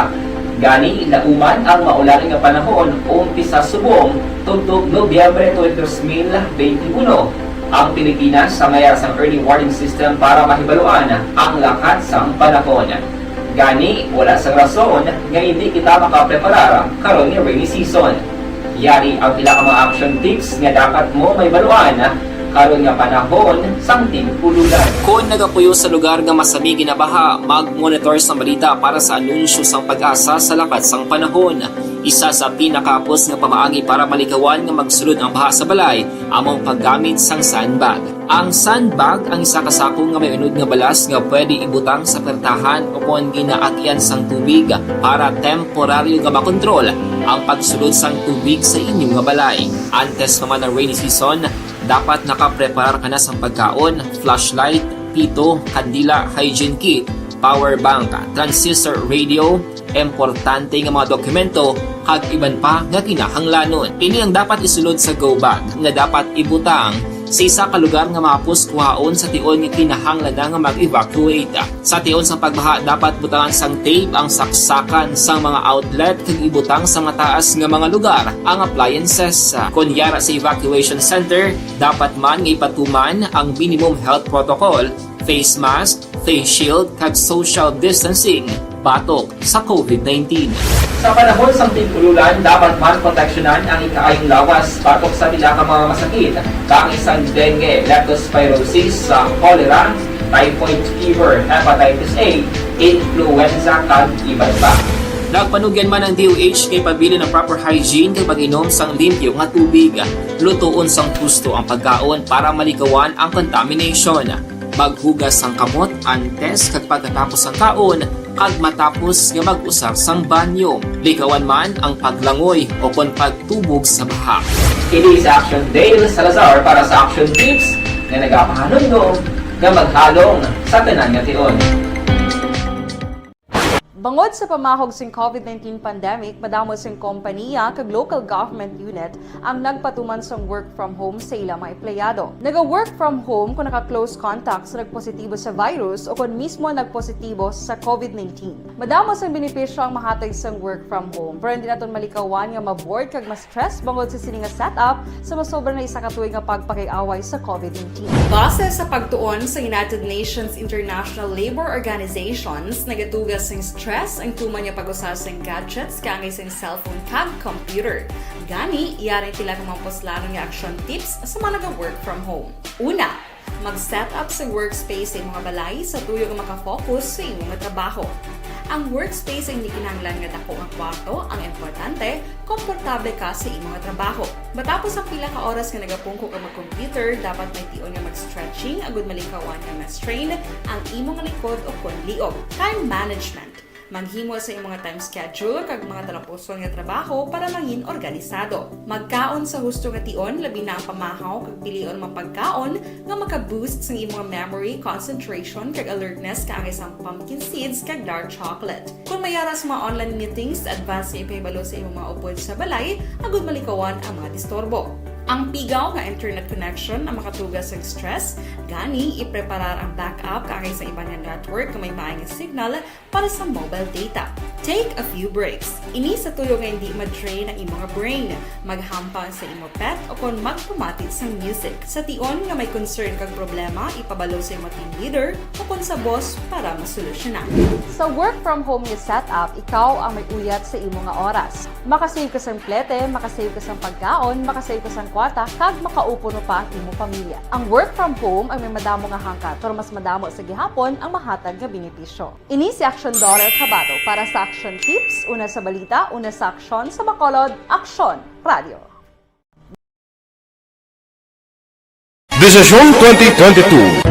Gani, nauman ang maulan nga panahon, umpisa subong, tubtob Nobyembre, tuig dos mil benti uno. Ang Pilipinas sangaya sang early warning system para mahibaluan ang lakat sang panahon. Gani, wala sang rason nga indi kita makapreparar karon nga rainy season. Yari ang pila ka mga action tips nga dapat mo mahibaluan karon nga panahon sang tig-ululan. Kon nagapuyo sa lugar nga masami ginabaha, mag-monitor sang balita para sa anunsyo sang PAGASA sa lakat sang panahon. Isa sa pinakahapos nga pamaagi para malikawan nga magsulod ang baha sa balay amo ang paggamit sang sandbag. Ang sandbag ang isa ka sako nga may unod nga balas nga pwede ibutang sa pertahan o kon ginaagyan sang tubig para temporaryo nga makontrol ang pagsulod sang tubig sa inyo nga balay. Antes pa man ang rainy season, dapat nakapreparar ka na sang pagkaon, flashlight, pito, kandila, hygiene kit, power bank, transistor radio, importante nga mga dokumento, kag iban pa nga kinahanglanon. Ini ang dapat isulod sa go bag nga dapat ibutang sa isa ka lugar nga mahapos kuhaon sa tion nga kinahanglan na nga mag-evacuate. Sa tion sang pagbaha, dapat butangan sang tape ang saksakan sang mga outlet kag ibutang sa mataas nga mga lugar ang appliances. Kon yara sa evacuation center, dapat man nga ipatuman ang minimum health protocol, face mask, face shield, kag social distancing batok sa COVID nineteen. Sa panahon sang tig-ululan, dapat man proteksyonan ang ikaayong lawas batok sa pila ka mga masakit, kaangay sang dengue, leptospirosis, sa cholera, typhoid fever, hepatitis A, influenza, kag iban pa. Nagpanugyan man ang D O H kay pabilin ang proper hygiene kag pag-inom sang limpyo nga tubig. Lutoon sang husto ang pagkaon para malikawan ang contamination. Maghugas sang kamot antes kag pagkatapos sang kaon, kag matapos nga mag-usar sang banyo. Likawan man ang paglangoy o kon pagtubog sa baha. Kini si Action Dale Salazar para sa Action Tips nga nagapahanumdom nga maghalong sa tanan nga tion. Bangod sa pamahog sing COVID nineteen pandemic, madamo sing kompaniya kag local government unit ang nagpatuman sang work from home sa ila mga empleyado. Naga-work from home kung naka-close contact sa nagpositibo sa virus o kon mismo nagpositibo sa COVID nineteen. Madamo sang benepisyo ang mahatag sang work from home, pero hindi naton malikawan nga ma-bored kag ma-stress bangod sa sini nga setup sa masobra na isa ka tuig nga pagpakig-away sa COVID nineteen. Base sa pagtuon sa United Nations International Labour Organizations, nagatuga sing stress ang tuman nga pag-usa sing gadgets kaangay sing cellphone kag computer. Gani, yari pila ka mga puslanon nga action tips sa mga naga-work from home. Una, mag-set up sa workspace sa imong balay sa tuyo nga makafocus sa imong trabaho. Ang workspace ay hindi kinahanglan nga dako nga kwarto, ang importante, komportable ka sa imong trabaho. Matapos ang pila ka oras nga nagapungko ka mag-computer, dapat may tion nga mag-stretching agud malikawan nga ma-strain ang imong likod o kon liog. Time management. Maghimo sa imong time schedule kag mga talapuson nga trabaho para mangin organisado. Magkaon sa husto nga tion, labi na ang pamahaw kag pilion mga pagkaon nga maka-boost sang imong memory, concentration, kag alertness kaangay sang pumpkin seeds kag dark chocolate. Kung may yara sa mga online meetings, advance nga ipahibalo sa imong mga upod sa balay agud malikawan ang mga disturbo. Ang pigaw nga internet connection ang makatuga sa stress, gani ipreparar ang backup kaangay sa iban nga network nga may maayong signal para sa mobile data. Take a few breaks. Ini sa tuyo nga hindi ma-drain ang imong brain. Maghampang sa imo pet o kon magpamati sang music. Sa tion nga may concern kag problema, ipabalo sa imo team leader o kon sa boss para masolusyonan. Sa work from home nga setup, ikaw ang may uyat sa imo nga oras. Makasave ka sang plete, makasave ka sang pagkaon, makasave ka sang kwarta, kag makaupo pa ang imo pamilya. Ang work from home ang may madamo nga hangkat, pero mas madamo sa gihapon ang mahatag nga benepisyo. Ini si Action Daughter Kabato para sa Action Tips, una sa balita, una sa aksyon, sa Bacolod, Aksyon Radio. Desisyon twenty twenty-two.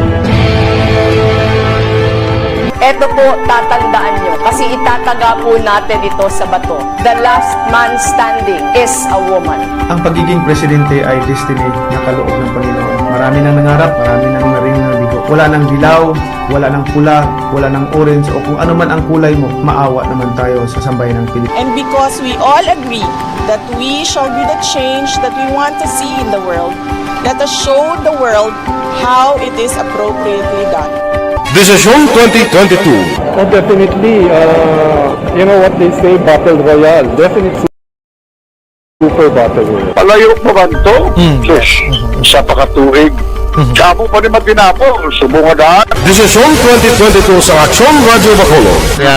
Eto po, tatandaan nyo, kasi itataga po natin ito sa bato. The last man standing is a woman. Ang pagiging presidente ay destiny na kaloob ng Panginoon. Marami nang nangarap, marami nang naring nabigo. Wala nang dilaw, wala nang pula, wala nang orange, o kung ano man ang kulay mo, maawa naman tayo sa sambayan ng Pilipinas. And because we all agree that we shall be the change that we want to see in the world, let us show the world how it is appropriately done. Desisyon twenty twenty-two. Oh, definitely. Uh, you know what they say, battle royale. Definitely. Super battle royale. Palayo pa man to? Hmm. Sus, isa pa ka tuig. Damo pa ni matinapol, subong nga daan. Desisyon twenty twenty-two sa Aksyon Radyo Bacolod. Nga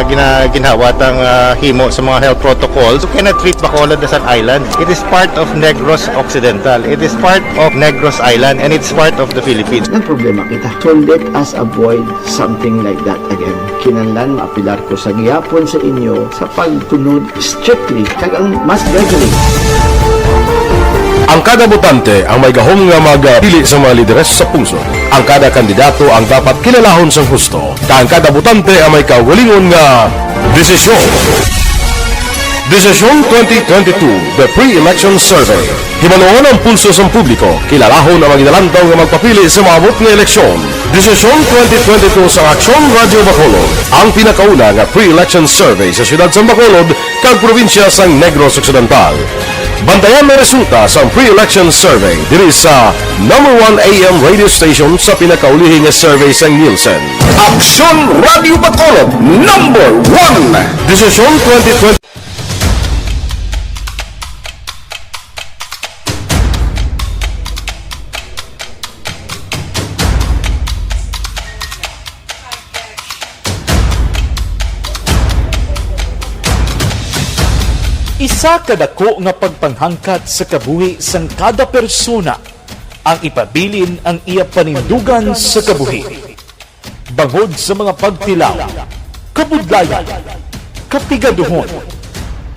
gina-, ginhawa tang, ah, himo sa mga health protocols, you cannot treat Bacolod as an island. It is part of Negros Occidental. It is part of Negros Island, and it's part of the Philippines. Nagproblema kita. So let us avoid something like that again. Kinahanglan maapilar ko sa gihapon sa inyo sa pagsunod strictly kag ang mass gathering. Ang kada botante ang may gahom nga magpili sa mga lideres sa pungsod. Ang kada kandidato ang dapat kilalahon sang husto, kag ang kada botante ang may kaugalingon nga desisyon. Desisyon twenty twenty-two, The Pre-Election Survey. Hibaluon ang pulso sang publiko, kilalahon ang mga ginalantaw nga magpapili sa maabot nga eleksyon. Desisyon twenty twenty-two sa Aksyon Radyo Bacolod, ang pinakauna nga pre-election survey sa siyudad sang Bacolod kag probinsya sang Negros Occidental. Bantayan ang resulta sang pre-election survey diri sa number one A M radio station sa pinakaulihi nga survey sang Nielsen. Aksyon Radyo Bacolod, number one. Desisyon twenty twenty. Isa ka dako nga pagpanghangkat sa kabuhi sang kada persona ang ipabilin ang iya panindugan sa kabuhi. Bangod sa mga pagtilaw, kabudlayan, kapigaduhon,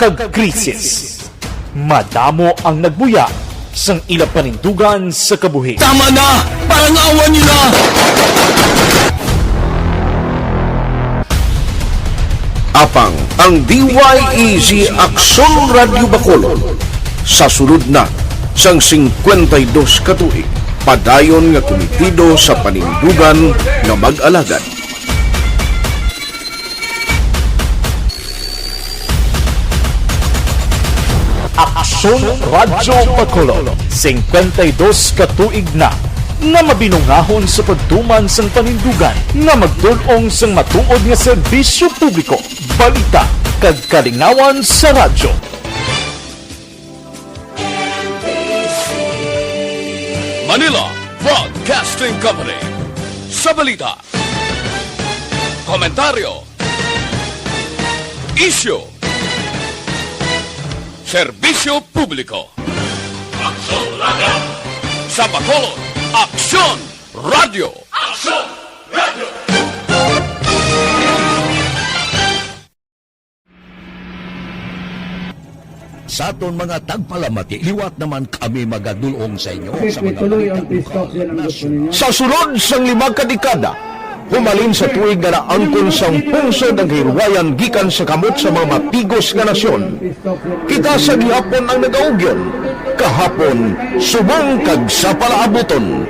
kag krisis, madamo ang nagbuya sang ila panindugan sa kabuhi. Tama na! Parangawan niyo na! Apang ang D Y E Z Aksyon Radyo Bacolod, sa sulod na sang singkwenta y dos ka tuig, padayon nga kumitido sa panindugan nga mag-alagad. Aksyon Radyo Bacolod, singkwenta y dos ka tuig na nga mabinungahon sa pagtuman sang panindugan nga magdul-ong sang matuod nga serbisyo publiko, balita, kag kalingawan sa radyo. Manila Broadcasting Company. Sa balita, komentaryo, isyu, serbisyo publiko. Aksyon Radyo. Sa Bacolod, Aksyon Radyo. Aksyon Radyo. Sa aton mga tagpalamati, liwat naman kami magadul-ong sa inyo sa mga balita lokal, nasyonal. Sa sulod sang lima ka dekada, humalin sa tuig nga naangkon sang pungsod ang kahilwayan gikan sa kamot sa mga matigos nga nasyon, kita sa gihapon ang nagaugyon, kahapon, subong kag sa palaabuton.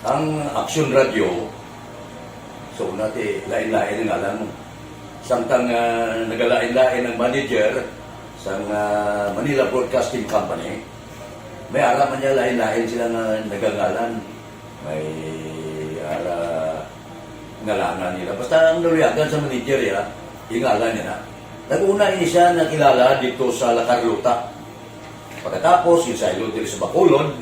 Ang Aksyon Radyo, so, una ti, lain-lain ang ngalan mo. Samtang, ah, nagalain-lain ang manager sang, ah, Manila Broadcasting Company, may ara man niya lain-lain sila nga nagangalan. May ara ngalanan nila. Basta ang naluyagan sa manager, ya, ingalan niya na. Nag-una ini siya nakilala dito sa La Carlota. Pagkatapos, yung saylo diri sa Bacolod,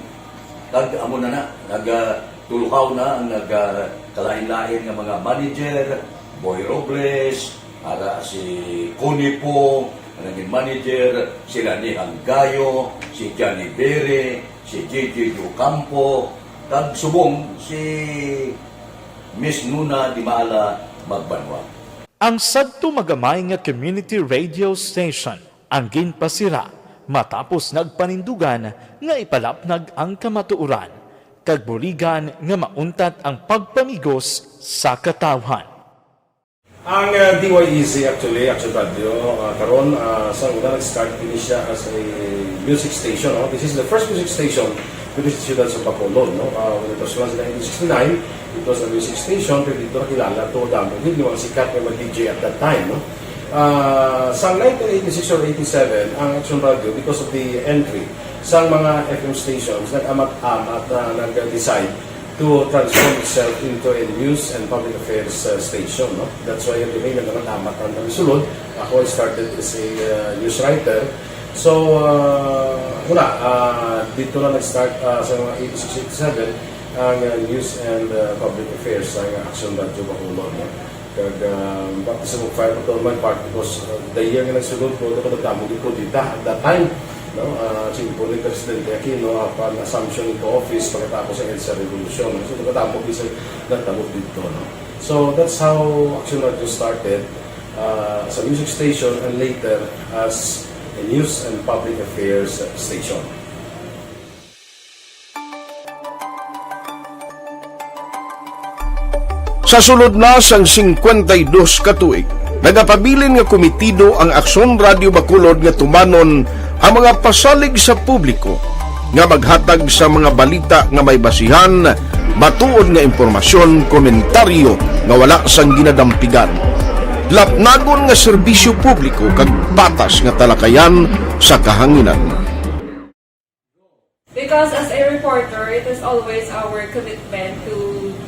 kag amo na na, nag, ah, tuluhaw na ang nag, ah, kalain-lain nga mga manager, Boy Robles, ara si Connie po, ang naging manager, sila ni Hanggayo, si Johnny Bere, si J J Ocampo, kag subong si Miss Nuna Di Maala Magbanwa. Ang sadto magamay nga community radio station ang ginpasira matapos nagpanindugan nga ipalapnag ang kamatuoran kag buligan nga mauntat ang pagpamigos sa katawhan. Ang, ah, D Y E Z actually, Action Radio, ah, karon, ah, sa una nag-start ini siya as a music station, no? This is the first music station dito sa siyudad sa Bacolod, no? Ah, when it was launched in nineteen sixty-nine, it was a music station, pero dito nakilala to, damo gid yung mga sikat nga mga D J at that time, no? Ah, sa nineteen eighty-six or eighty-seven, ang Action Radio, because of the entry sa mga F M stations, nag-amat-amat na nag-decide to transform itself into a news and public affairs, uh, station, no? That's why kami nagkakatamat ang kami sulod. Ako, I started as a, uh, news writer. So, ah, wala, ah, dito na nag-start, ah, sa mga eighty-six, eighty-seven ang, ah, News and, ah, Public Affairs sa, ah, Aksyon Radyo Bacolod, no? Kag, ah, baptism of fire pa to man part because, ah, the year nga nagsulod ko, ito ko nagdamo gid ko dita at that time, no? Ah, siyempre ni Presidente Aquino, upon assumption into office, pagkatapos sa EDSA Revolution, no? So, nagdamo gid sa nagtabo dito, no? So, that's how Aksyon Radyo started, ah, as a music station and later as a news and public affairs station. Sa sulod na sang singkwenta y dos ka tuig, nagapabilin nga komitido ang Aksyon Radyo Bacolod nga tumanon ang mga pasalig sa publiko nga maghatag sa mga balita nga may basihan, matuod nga impormasyon, komentaryo nga wala sang ginadampigan, lapnagon nga serbisyo publiko kag patas nga talakayan sa kahanginan. Because as a reporter, it is always our commitment to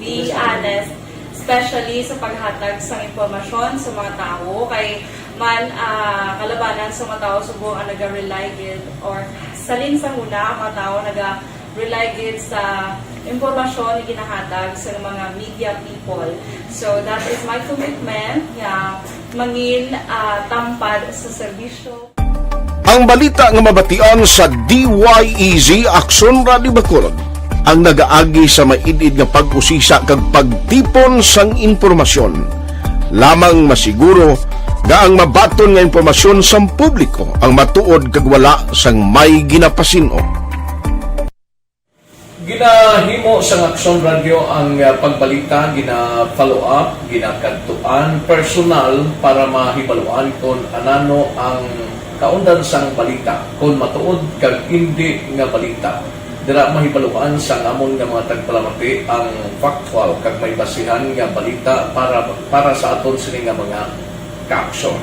be honest, especially sa paghatag sang impormasyon sa mga tawo. Kay man, ah, kalabanan sa mga tawo subong ang naga-rely gid or salin sa huna ang mga tawo naga-rely gid sa impormasyon nga ginahatag sa mga media people. So that is my commitment nga mangin, ah, tampad sa serbisyo. Ang balita nga mabatian sa D Y E Z Aksyon Radyo Bacolod ang nagaagi sa maid-id nga pag-usisa kag pagtipon sang impormasyon. Lamang masiguro nga ang mabaton nga impormasyon sang publiko ang matuod kag wala sang may ginapasin-o. Ginahimo sang Aksyon Radyo ang, ah, pagbalita, gina-follow up, ginakadtuan personal para mahibaluan kon anano ang kaundan sang balita, kon matuod kag indi nga balita. Dira mahibaluan sang amon nga mga tagpalamati ang factual kag may basihan nga balita para, para sa aton sini nga mga kaaksyon.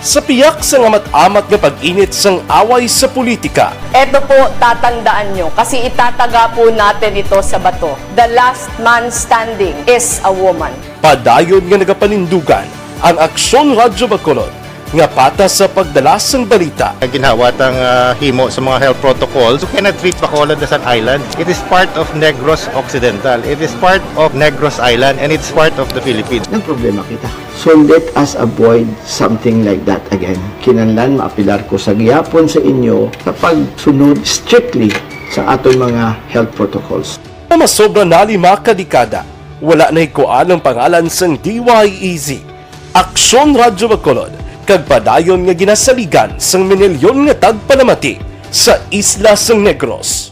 Sa piyak sang amat-amat nga pag-init sang away sa politika, Eto po, tatandaan nyo, kasi itataga po natin ito sa bato. The last man standing is a woman. Padayon nga nagapanindugan ang Aksyon Radyo Bacolod nga patas sa pagdala sang balita. Ginhawat ang ah, himo sa mga health protocols. You cannot treat Bacolod as an island. It is part of Negros Occidental. It is part of Negros Island and it's part of the Philippines. Nagproblema kita. So let us avoid something like that again. Kinahanglan maapilar ko sa gihapon sa inyo sa pagsunod strictly sa aton mga health protocols. Nga masobra na lima ka dekada, wala nahikuan ang pangalan sang D Y E Z, Aksyon Radyo Bacolod, kag padayon nga ginasaligan sang minilyon nga tagpalamati sa isla sang Negros.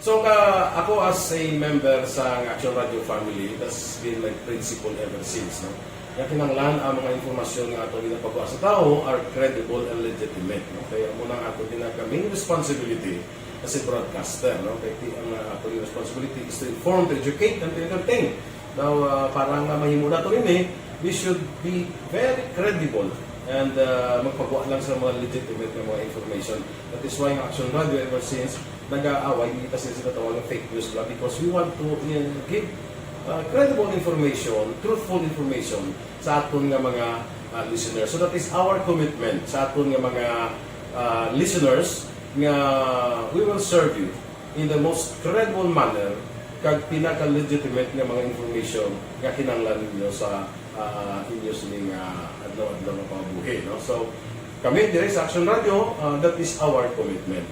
So, ka, ako as a member sa Action Radio family, that's been my principle ever since, no? Nga kinahanglan ang mga impormasyon nga ato ginapagawa sa tawo are credible and legitimate, no? Kaya mo nang ato ginaka main responsibility as a broadcaster, no? Kaya ti- ang uh, ato responsibility is to inform, to educate, and to entertain. Now, uh, para nga mahimo nato ini, we should be very credible and uh, magpagawa lang sa mga legitimate nga mga information. That is why ang Action Radio ever since nag-aaway kita sa ginatawag nga fake news lang because we want to uh, give uh, credible information, truthful information sa aton nga mga uh, listeners. So that is our commitment sa aton nga mga uh, listeners nga we will serve you in the most credible manner kag pinaka-legitimate nga mga information nga kinahanglan ninyo sa uh, inyo sining uh, adlaw-adlaw nga pangabuhi, no? So kami dire sa Action Radio, uh, that is our commitment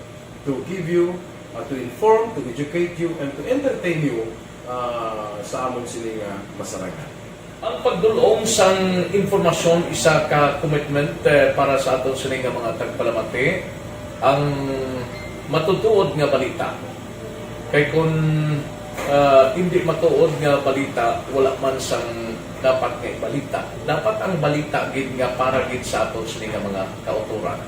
to give you, uh, to inform, to educate you, and to entertain you uh, sa among sining uh, masarangan. Ang pagdul-ong sang impormasyon isa ka commitment eh, para sa aton sini nga mga tagpalamati. Ang matutuod nga balita. Kay kun ah, indi matuod nga balita, wala man sang dapat nga ibalita. Dapat ang balita gid nga para gid sa aton sini nga mga kautoran.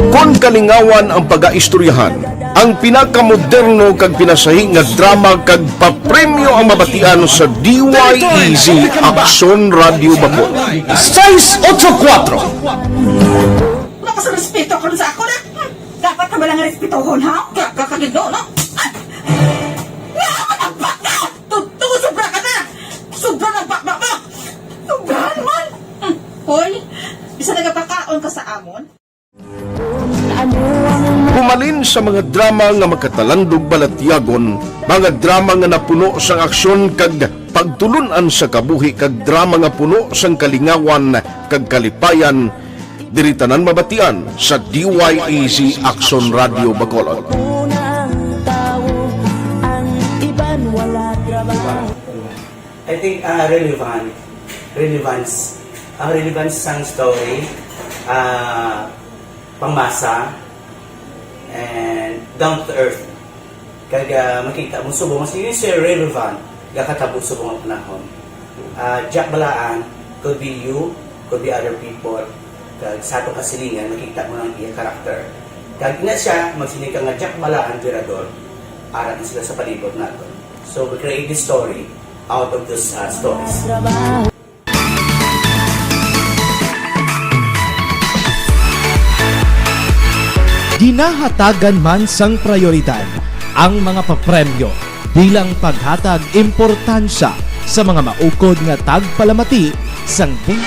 Kon kalingawan ang pagaistoryahan, ang pinakamoderno kag pinasahi nga drama kag papremyo ang mabatian sa D Y E Z Aksyon Radyo Bacolod. Sais otso kuwatro. Wala ka sa respeto karon sa ako na. Dapat na bala nga respetohon, ha? Kaya ka kagido, no? Ay! Nga ako na baka! Tutuso bra ka na! Sa mga drama nga makatalandog balatyagon, mga drama nga napuno sang aksyon kag pagtulun-an sa kabuhi, kag drama nga puno sang kalingawan kag kalipayan, diri tanan mabatian sa D Y A Z Aksyon Radio Bacolod. I think, ah, relevant. Relevance. Ang relevance sang story, ah, pangmasa, and down to earth. Kag, ah, makita mo subong, mas yun siya relevant, gakatabo subong ang panahon. Ah, Jack Balaan, could be you, could be other people. Kag sa atong kasilingan, makita mo ang iya character. Kag ina siya, magsiling ka nga Jack Balaan, Virador, ara na sila sa palibot naton. So, we create this story out of those, uh, stories. Ginahatagan man sang prayoridad ang mga papremyo bilang paghatag importansya sa mga maukod nga tagpalamati sang bi-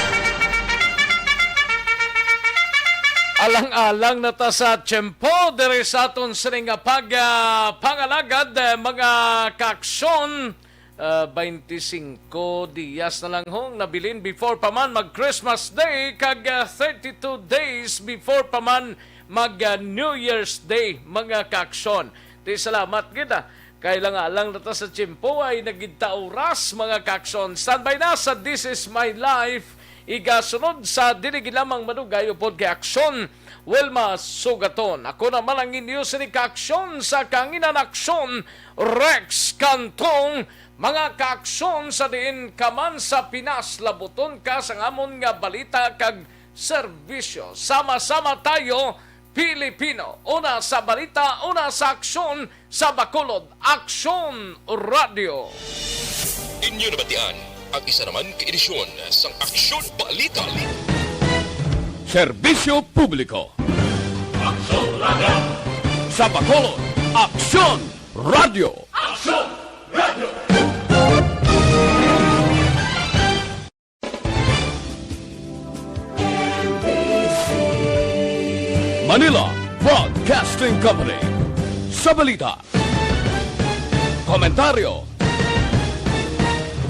Alang-alang na ta sa tiyempo diri sa aton sini nga pag, ah, pangalagad, eh, mga kaaksyon. Ah, twenty-cinco dias na lang hong nabilin before pa man mag Christmas Day kag, ah, thirty-two days before pa man mag, ah, New Year's Day, mga kaaksyon. Ti salamat gid, ah. Kay lang-alang na ta sa tiyempo ay nagid ta oras, mga kaaksyon. Standby na sa This Is My Life. Igasunod sa dili gid lamang madugay upod kay aksyon, Wilma Sugaton. Ako naman ang inyo sini kaaksyon sa Kanginan Aksyon, Rex Cantong. Mga kaaksyon sa diin ka man sa Pinas, labuton ka sang amon nga balita kag serbisyo. Sama-sama tayo, Pilipino. Una sa balita, una sa aksyon, sa Bacolod, Aksyon Radio. Inyo nabatian ang isa naman ka edisyon sang Aksyon Balita. Serbisyo Publiko. Aksyon Radio. Sa Bacolod, Aksyon Radio. Aksyon Radio. Manila Broadcasting Company. Sa balita, komentaryo,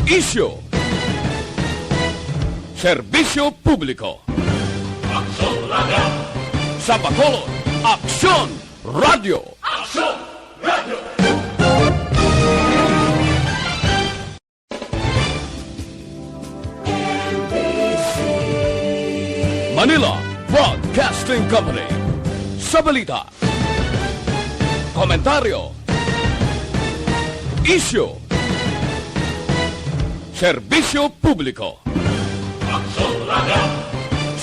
isyu, serbisyo publiko. Aksyon Radio. Sa Bacolod, Aksyon Radio. Aksyon Radio. Manila Broadcasting Company. Sa balita, komentaryo, isyu, serbisyo publiko. Aksyon Radio.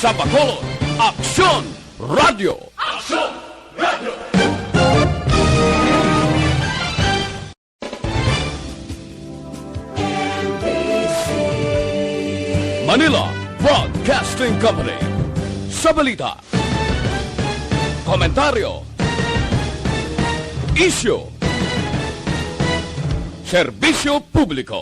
Sa Bacolod, Aksyon Radio. Aksyon Radio. Manila Broadcasting Company. Sa balita, komentaryo, isyu, serbisyo publiko.